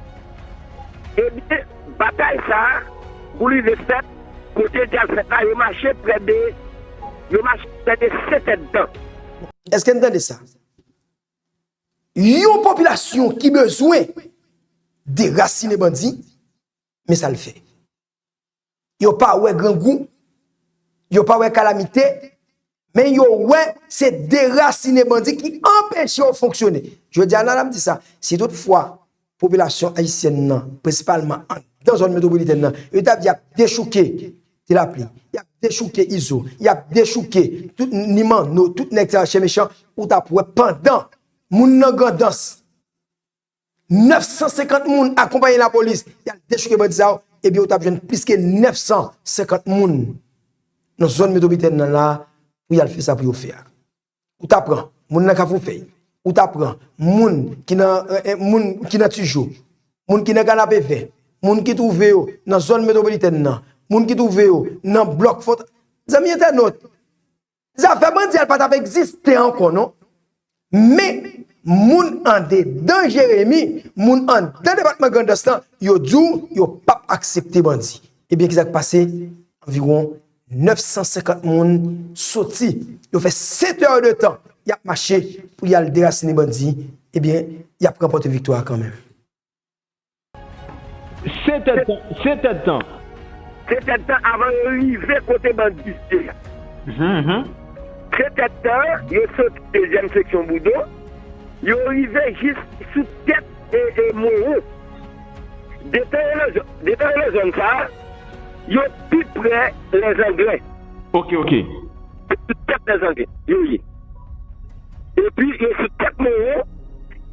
Ebyen, batay sa a, pou li rive fèt, kote l t al fèt la, yo mache prè de, yo mache prè de sèt èdtan. Èske n tande sa? Yon popilasyon ki bezwen derasinen bandi, men sa l fè. Yo pa wè grangou, yo pa wè kalamite, men yo wè se derasinen bandi ki anpeche yo fonksyone. Jodi a la, n ap di sa, si toutfwa popilasyon ayisyèn nan, prensipalman anndan zòn metwopolitèn nan, yo t ap di y ap dechouke Ti Lapli, y ap dechouke Izo, y ap dechouke tout ni Manno, tout nèg sa yo, chen mechan, ou t ap wè pandan moun nan Grandans, nèf san senkant moun akonpaye lapolis, y al dechouke bandi sa yo, ebyen, ou t ap jwenn plis ke nèf san senkant moun nan zòn metwopolitèn nan la, pou y al fè sa pou yo fè a. Ou ta pran moun nan Kafou Fèy, ou ta pran moun ki nan, eh, eh, moun ki nan Tijo, moun ki nan Kanapevè, moun ki twouve yo nan zòn metwopolitèn nan, moun ki twouve yo nan blòk Fòt. Zanmi entènot, zafè bandi a pa t ap egziste ankò, non. Men, moun andedan Jeremi, moun andedan depatman Grandans lan, yo di w yo p ap aksepte bandi. Ebyen, kisa k pase? Anviwon nèf san senkant moun soti. Yo fè sèt è de tan y ap mache pou y al derasinen bandi. Ebyen, y ap ranpòte viktwa a kanmenm. Sèt è de tan, sèt è de tan. Sèt è de tan avan yo rive kote bandi ye a. Mhm, mhm. Sèt è de tan, yo soti dezyèm seksyon Boudo, yo rive jis sou tèt e, e Mowon. Detan yo nan zò-, detan yo nan zòn sa a, yo pi prè Lèzanglè. Ok, ok. Sou tèt Lèzanglè, yo ye. Epi, yo sou tèt Mowon,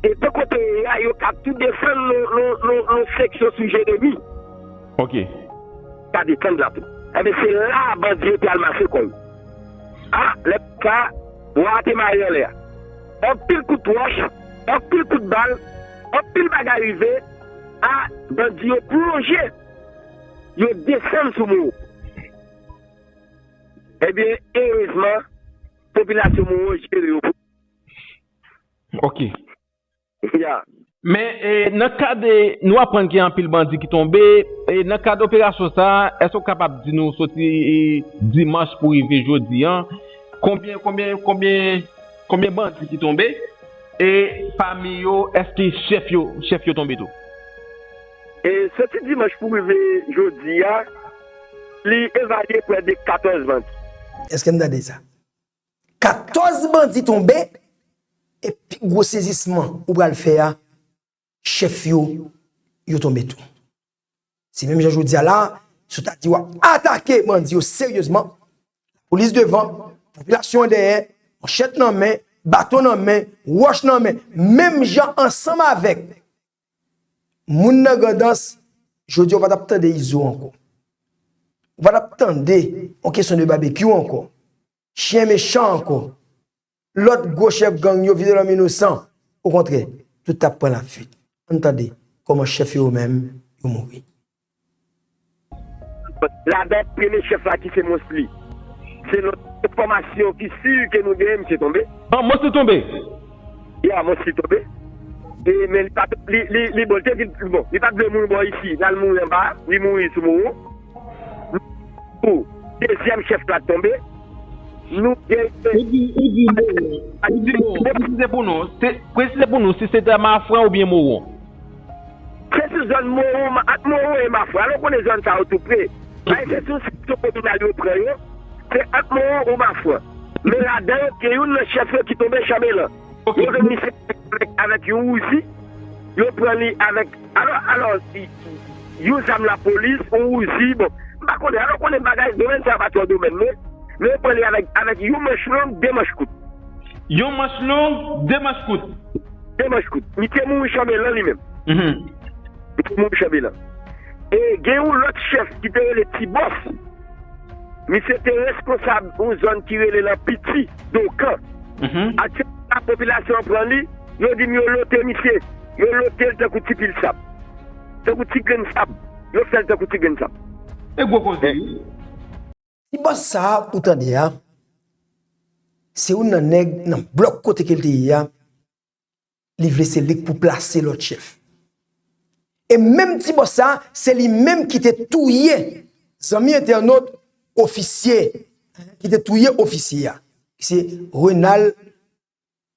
e bò kote yo ye a, yo ka tou desann nan, nan, nan, nan seksyon sou Jeremi. Ok. Ka desann la tou. Ebyen, se la a bandi yo te al mache kò yo. A, lè sa, bwa a te mare anlè a. Anpil kout wòch, anpil kout bal, anpil bagay rive, a, bandi yo plonje, yo desann sou Mowon. Ebyen, erezman, popilasyon Mowon jere yo pou. Ok. Ya. Men, e, nan kad, e, nou aprann gen anpil bandi ki tonbe, e, nan kad operasyon sa a, èske w kapab di nou soti, e, dimanch pou rive jodi a, konbyen, konbyen, konbyen, konbyen bandi ki tonbe? E pami yo, èske chèf yo, chèf yo tonbe tou? E soti dimanch pou rive jodi a, li evalye prè de katòz bandi. Èske n tande sa? Katòz bandi tonbe, e pi gwo sezisman ou pral fè a, chèf yo, yo tonbe tou. Se menm jan jodi a la, si w ta di w ap atake bandi yo seryezman, lapolis devan, popilasyon an dèyè, manchèt nan men, baton nan men, wòch nan men, menm jan ansanm avèk moun nan Grandans, jodi a w pa t ap tande Izo ankò. Ou pa t ap tande yon kesyon de babekyou ankò. Chen mechan ankò. Lòt gwo chèf gang yo vide lòm inosan. Okontrè, tout t ap pran lafuit. Ann tande kòman chèf yo menm yo mouri. Ladan premye chèf la ki se Monsly. Selon enfòmasyon ki si ke nou genyen, misye tonbe. Bon, Monsly tonbe. Ya, Monsli tonbe. E, men li pa t, li, li, li bon, li te di, bon, li pa t vle mouri bò isi, l al mouri anba, li mouri sou Mowon. Pou dezyèm chèf la tonbe, nou gen Ou di, ou di bon, ou di bon, presize pou nou, se, presize pou nou si se te Mafran oubyen Mowon. Se sou zòn Mowon, ant Mowon e Mafran. Alò, konnen zòn sa yo tou pre. Bay se sou seksyon kominal yo pran yo, se ant Mowon ou Mafran. Men ladan yo, gen youn nan chèf yo ki tonbe Chanbelan. Ok. Yo jwenn misye avèk, avèk yon Uzi, yo pran li avèk, alò, alò, yon zam lapolis, yon Uzi, bon, m pa konnen, alò, konnen bagay, domèn sa pa twò domèn mwen, men yo pran li avèk, avèk yon manch long, de manch kout. Yon manch long, de manch kout. De manch kout. Misye mouri Chanbelan li menm. Mhm. Misye mouri Chanbelan. E gen yon lòt chèf ki te rele Ti Bòs. Misye te reskonsab yon zòn ki rele Lanpiti, Dokan. Mhm. Aktyèlman, popilasyon an pran li, yo di m yo lote misye. Yo lote l tankou ti pil sab. Tankou ti grenn sab. Yo fè l tankou ti grenn sab. E gwo koze, wi. Ti bòs sa a ou tande a, se youn nan nèg nan blòk kote ke l te ye a, li vle se li k pou plase lòt chèf. E menm ti bòs sa a, se li menm ki te touye, zanmi entènot, ofisye, ki te touye ofisye a. Se Renal,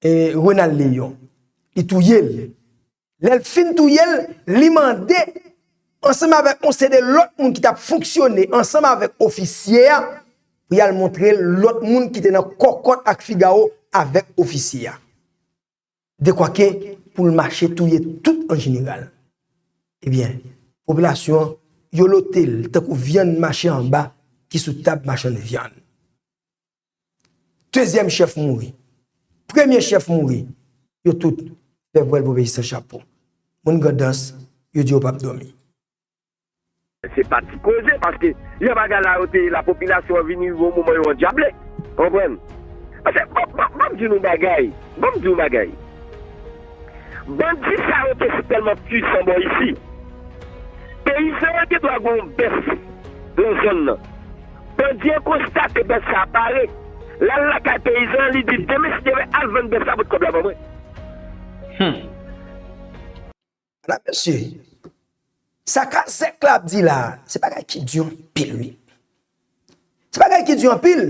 eh, Renal Léon. Li touye l. Lè l fin touye l, li mande, ansanm avèk yon seri de lòt moun ki t ap fonksyone ansanm avèk ofisye a, pou y al montre l lòt moun ki te nan kòkòt ak figawo avèk ofisye a. Dekwa ke pou l mache touye tout an jeneral. Ebyen, popilasyon an, yo lote l tankou vyann mache anba ki sou tab machann vyann. Dezyèm chèf mouri. Premye chèf mouri. Yo tout fè vwèl pou peyi san chapo. Moun Grandans, yo di yo p ap dòmi. Se pa ti koze, paske jan bagay la yo te ye la, popilasyon an vin rive yon moman yo andyable. Konprann? Paske, ban, ban, ban m di nou bagay. Ban m di nou bagay. Bandi sa yo te sitèlman pwisan bò isi. Peyizan an gen dwa gen yon bèf nan zòn nan. Bandi an konstate bèf sa a pare. L al lakay peyizan an, li di, demen si Dye vle, al vann bèf la, pote kòb la ban mwen. Hmm. Medam, mesye, sa Kazèk la ap di la, se bagay ki di anpil, wi. Se bagay ki di anpil.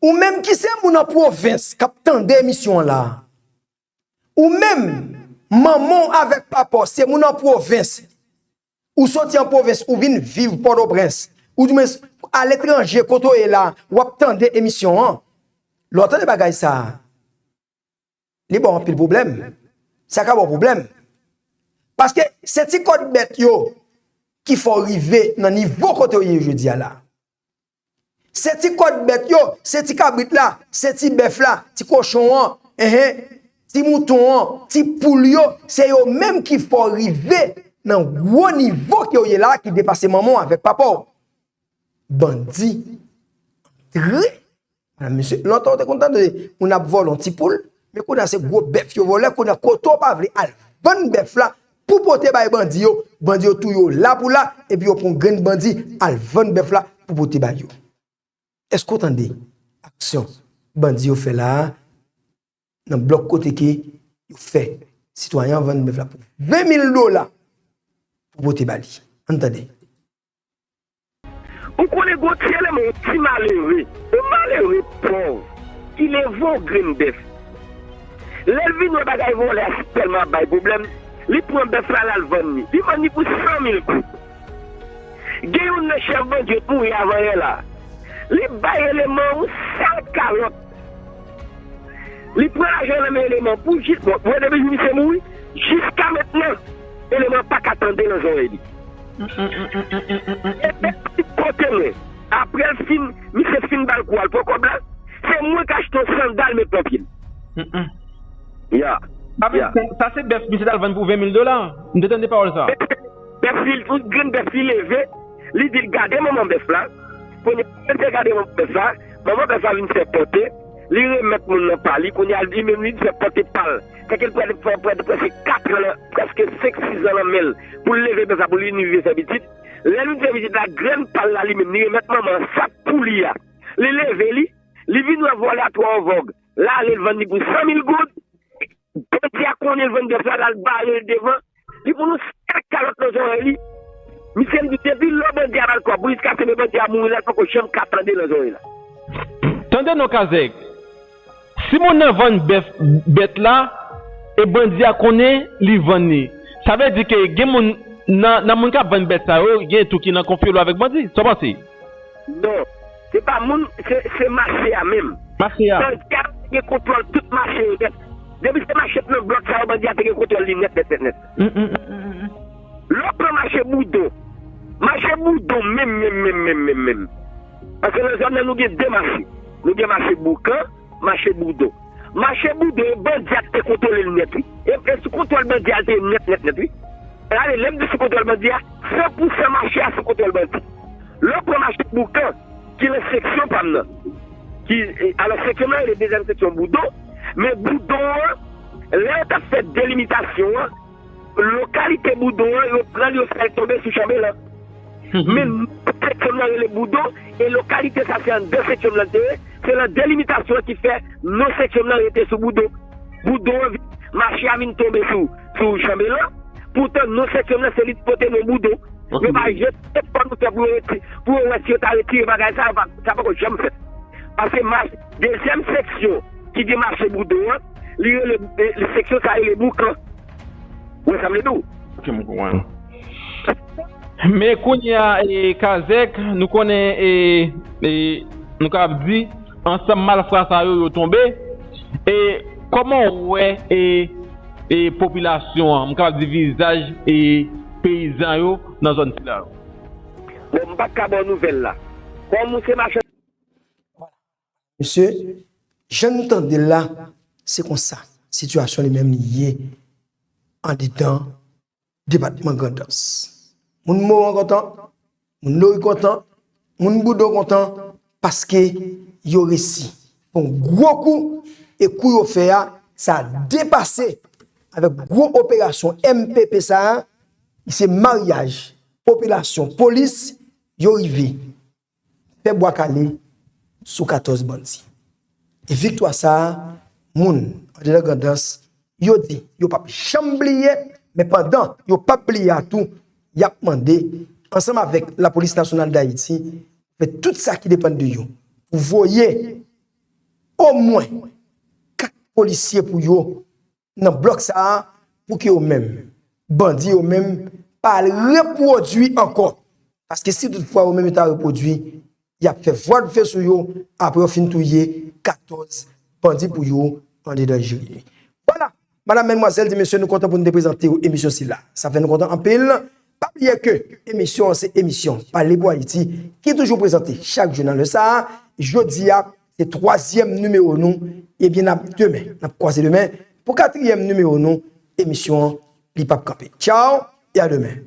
Ou menm ki se moun an pwovens k ap tande emisyon an la, ou menm, manman w avèk papa w se moun an pwovens, ou soti an pwovens, ou vin viv Pòtoprens, ou di mwen aletranje kote w ye la, w ap tande emisyon an. Lè w tande bagay sa a, li ba w anpil pwoblèm. Sa ka ba w pwoblèm. Paske se ti kòd bèt yo ki fè w rive nan nivo kote w ye jodi a la. Se ti kòd bèt yo, se ti kabrit la, se ti bèf la, ti kochon an, enhen, ti mouton an, ti poul yo, se yo menm ki fè w rive nan gwo nivo ke w ye la, ki depase manman w avèk papa w. Bandi antre. Medam, mesye, lontan w te konn tande moun ap vòlè yon ti poul, men kounye a se gwo bèf yo vòlè, kounye a kote w pa vle al vann bèf la pou pote bay bandi yo, bandi yo touye w la pou la, epi yo pran grenn bandi al vann bèf la pou pote bay yo. Èske w tande aksyon bandi yo fè la a nan blòk kote ke yo fè sitwayen an vann bèf la pou ven mil dola pou pote ba li? Ann tande. Ou konnen gon ti eleman, yon ti malere, yon malere pòv, ki leve yon grenn bèf. Lè l vin wè bagay vòlè a tèlman ap bay pwoblèm, li pran bèf la, l al vann li. Li vann li pou san mil goud. Gen youn nan chèf bandi yo t mouri avan yè la. Li bay eleman yon sèl kalòt. Li pran lajan nan men eleman pou jis, bon, mwen depi jou misye mouri, jiska mentnan, eleman pa ka tande nan zòrèy li. E bèf li pote mwen. Apre l fin, misye fin ba l kou al pran kòb la, se mwen k achte yon sandal met nan pye l. Ya. Sa vle di, sa, sa se bèf misye t al vann pou ven mil dola. M te tande pawòl sa. Bèf li, tout grenn bèf li leve, li di l gade manman bèf la. Kounye a, lè l te gade manman bèf la, manman bèf la vin fè pòte, li remèt moun nan pa li, kounye a, li menm li fè pòte pa l. Tanke l prè, prè, prè, prèske kat an, prèske senk, sis an nan men l, pou l leve bèf la, pou li vin rive fè pitit. Lè l vin fè pitit la, grenn pa l la, li menm, li remèt manman an sak pou li a. Li leve li, li vin wè vòlè a twò an vòg. L ale, l vann li pou san mil goud. Bandi a konnen l vann bèf la, l al bare l devan. Li pou nou sèk kalòt nan zòrèy li. Misye m di depi lò bandi a ba l kòb pou jiskaske bandi a mouri la, l poko janm ka tande nan zòrèy la. Tande non Kazèk, si moun nan vann bèf bèt la e bandi a konnen li vann li, sa vle di ke gen moun nan nan moun k ap vann bèt sa yo, gen tou ki nan konfyolo avèk bandi. Sa w panse? Non, se pa moun, se se mache a menm. Mache a. Bandi a gen kontwòl tout mache yo nèt. Depi se mache nan blòk sa yo, bandi a te gen kontwòl li nèt nèt nèt nèt. Mm, mm, mm, mm, mm. Lè w pran mache Boudon, mache Boudon menm menm menm menm menm menm. Paske nan zòn nan nou gen de mache. Nou gen mache Boukan, mache Boudon. Mache Boudon e bandi a ki te kontwole l nèt wi. E e sou kontwòl bandi a l te ye nèt nèt nèt wi. Gade lè m di sou kontwòl bandi a, san pou san mache a sou kontwòl bandi. Lè w pran mache Boukan ki nan seksyon pa m nan, ki alò seksyon m nan rele dezyèm seksyon Boudon, men Boudon an lè yo t ap fè delimitasyon an, lokalite Boudon an yo pran l yo fè l tonbe sou Chanbelan. Men seksyon m nan rele Boudon e lokalite sa se anndan seksyon m nan l te ye, se nan delimitasyon an ki fè non seksyon m nan rete sou Boudon. Boudon an vin mache a vin tonbe sou sou Chanbelan. Poutan non seksyon m nan se li ki pote non Boudon. Yo pa jete fò nou fè pou yo reti pou yo wè si yo ta retire bagay sa yo pa sa poko janm fèt. Paske mach dezyèm seksyon ki gen mache Boudon an, li rele li seksyon sa rele Boukan. Ou wè sa m vle di w? Ok, m konprann. Men kounye a e, Kazèk, nou konnen e, e, nou kapab di ansanm malfra sa yo yo tonbe. E kòman w wè e, e popilasyon an, m kapab di vizaj e peyizan yo nan zòn sila yo? Bon, m pa t ka ba w nouvèl la. Kòm ou se machann. Mesye, jan n tande l la, se konsa sitiyasyon li menm li ye andedan depatman Grandans. Moun Moran kontan, moun Lori kontan, moun Boudon kontan, paske yo resi fè yon gwo kou, e kou yo fè a, sa depase avèk gwo operasyon M P P sa a, se maryaj popilasyon polis, yo rive fè bwa kale sou katòz bandi. E viktwa sa a, moun andedan Grandans, yo di yo p ap janm bliye, men pandan yo p ap bliye a tou, y ap mande, ansanm avèk Lapolis Nasyonal d Ayiti, fè tout sa ki depann de yo pou voye omwen kat polisye pou yo nan blòk sa a pou ke yo menm, bandi yo menm, pa al repwodui ankò. Paske si toutfwa yo menm yo ta repwodui, y ap fè vwadfe sou yo, apre yo fin touye katòz bandi pou yo andedan Jeremi. Vwala, madam, madmwazèl, di mesye, nou kontan pou nou te prezante w emisyon sila. Sa fè nou kontan anpil. Pa bliye ke emisyon an se emisyon Pale pou Ayiti ki toujou prezante chak jou nan lè sa a. Jodi a, se twazyèm nimewo nou. Ebyen, n ap demen, n ap kwaze demen pou katriyèm nimewo nou. Emisyon an, li p ap kanpe. Tchaw e a demen.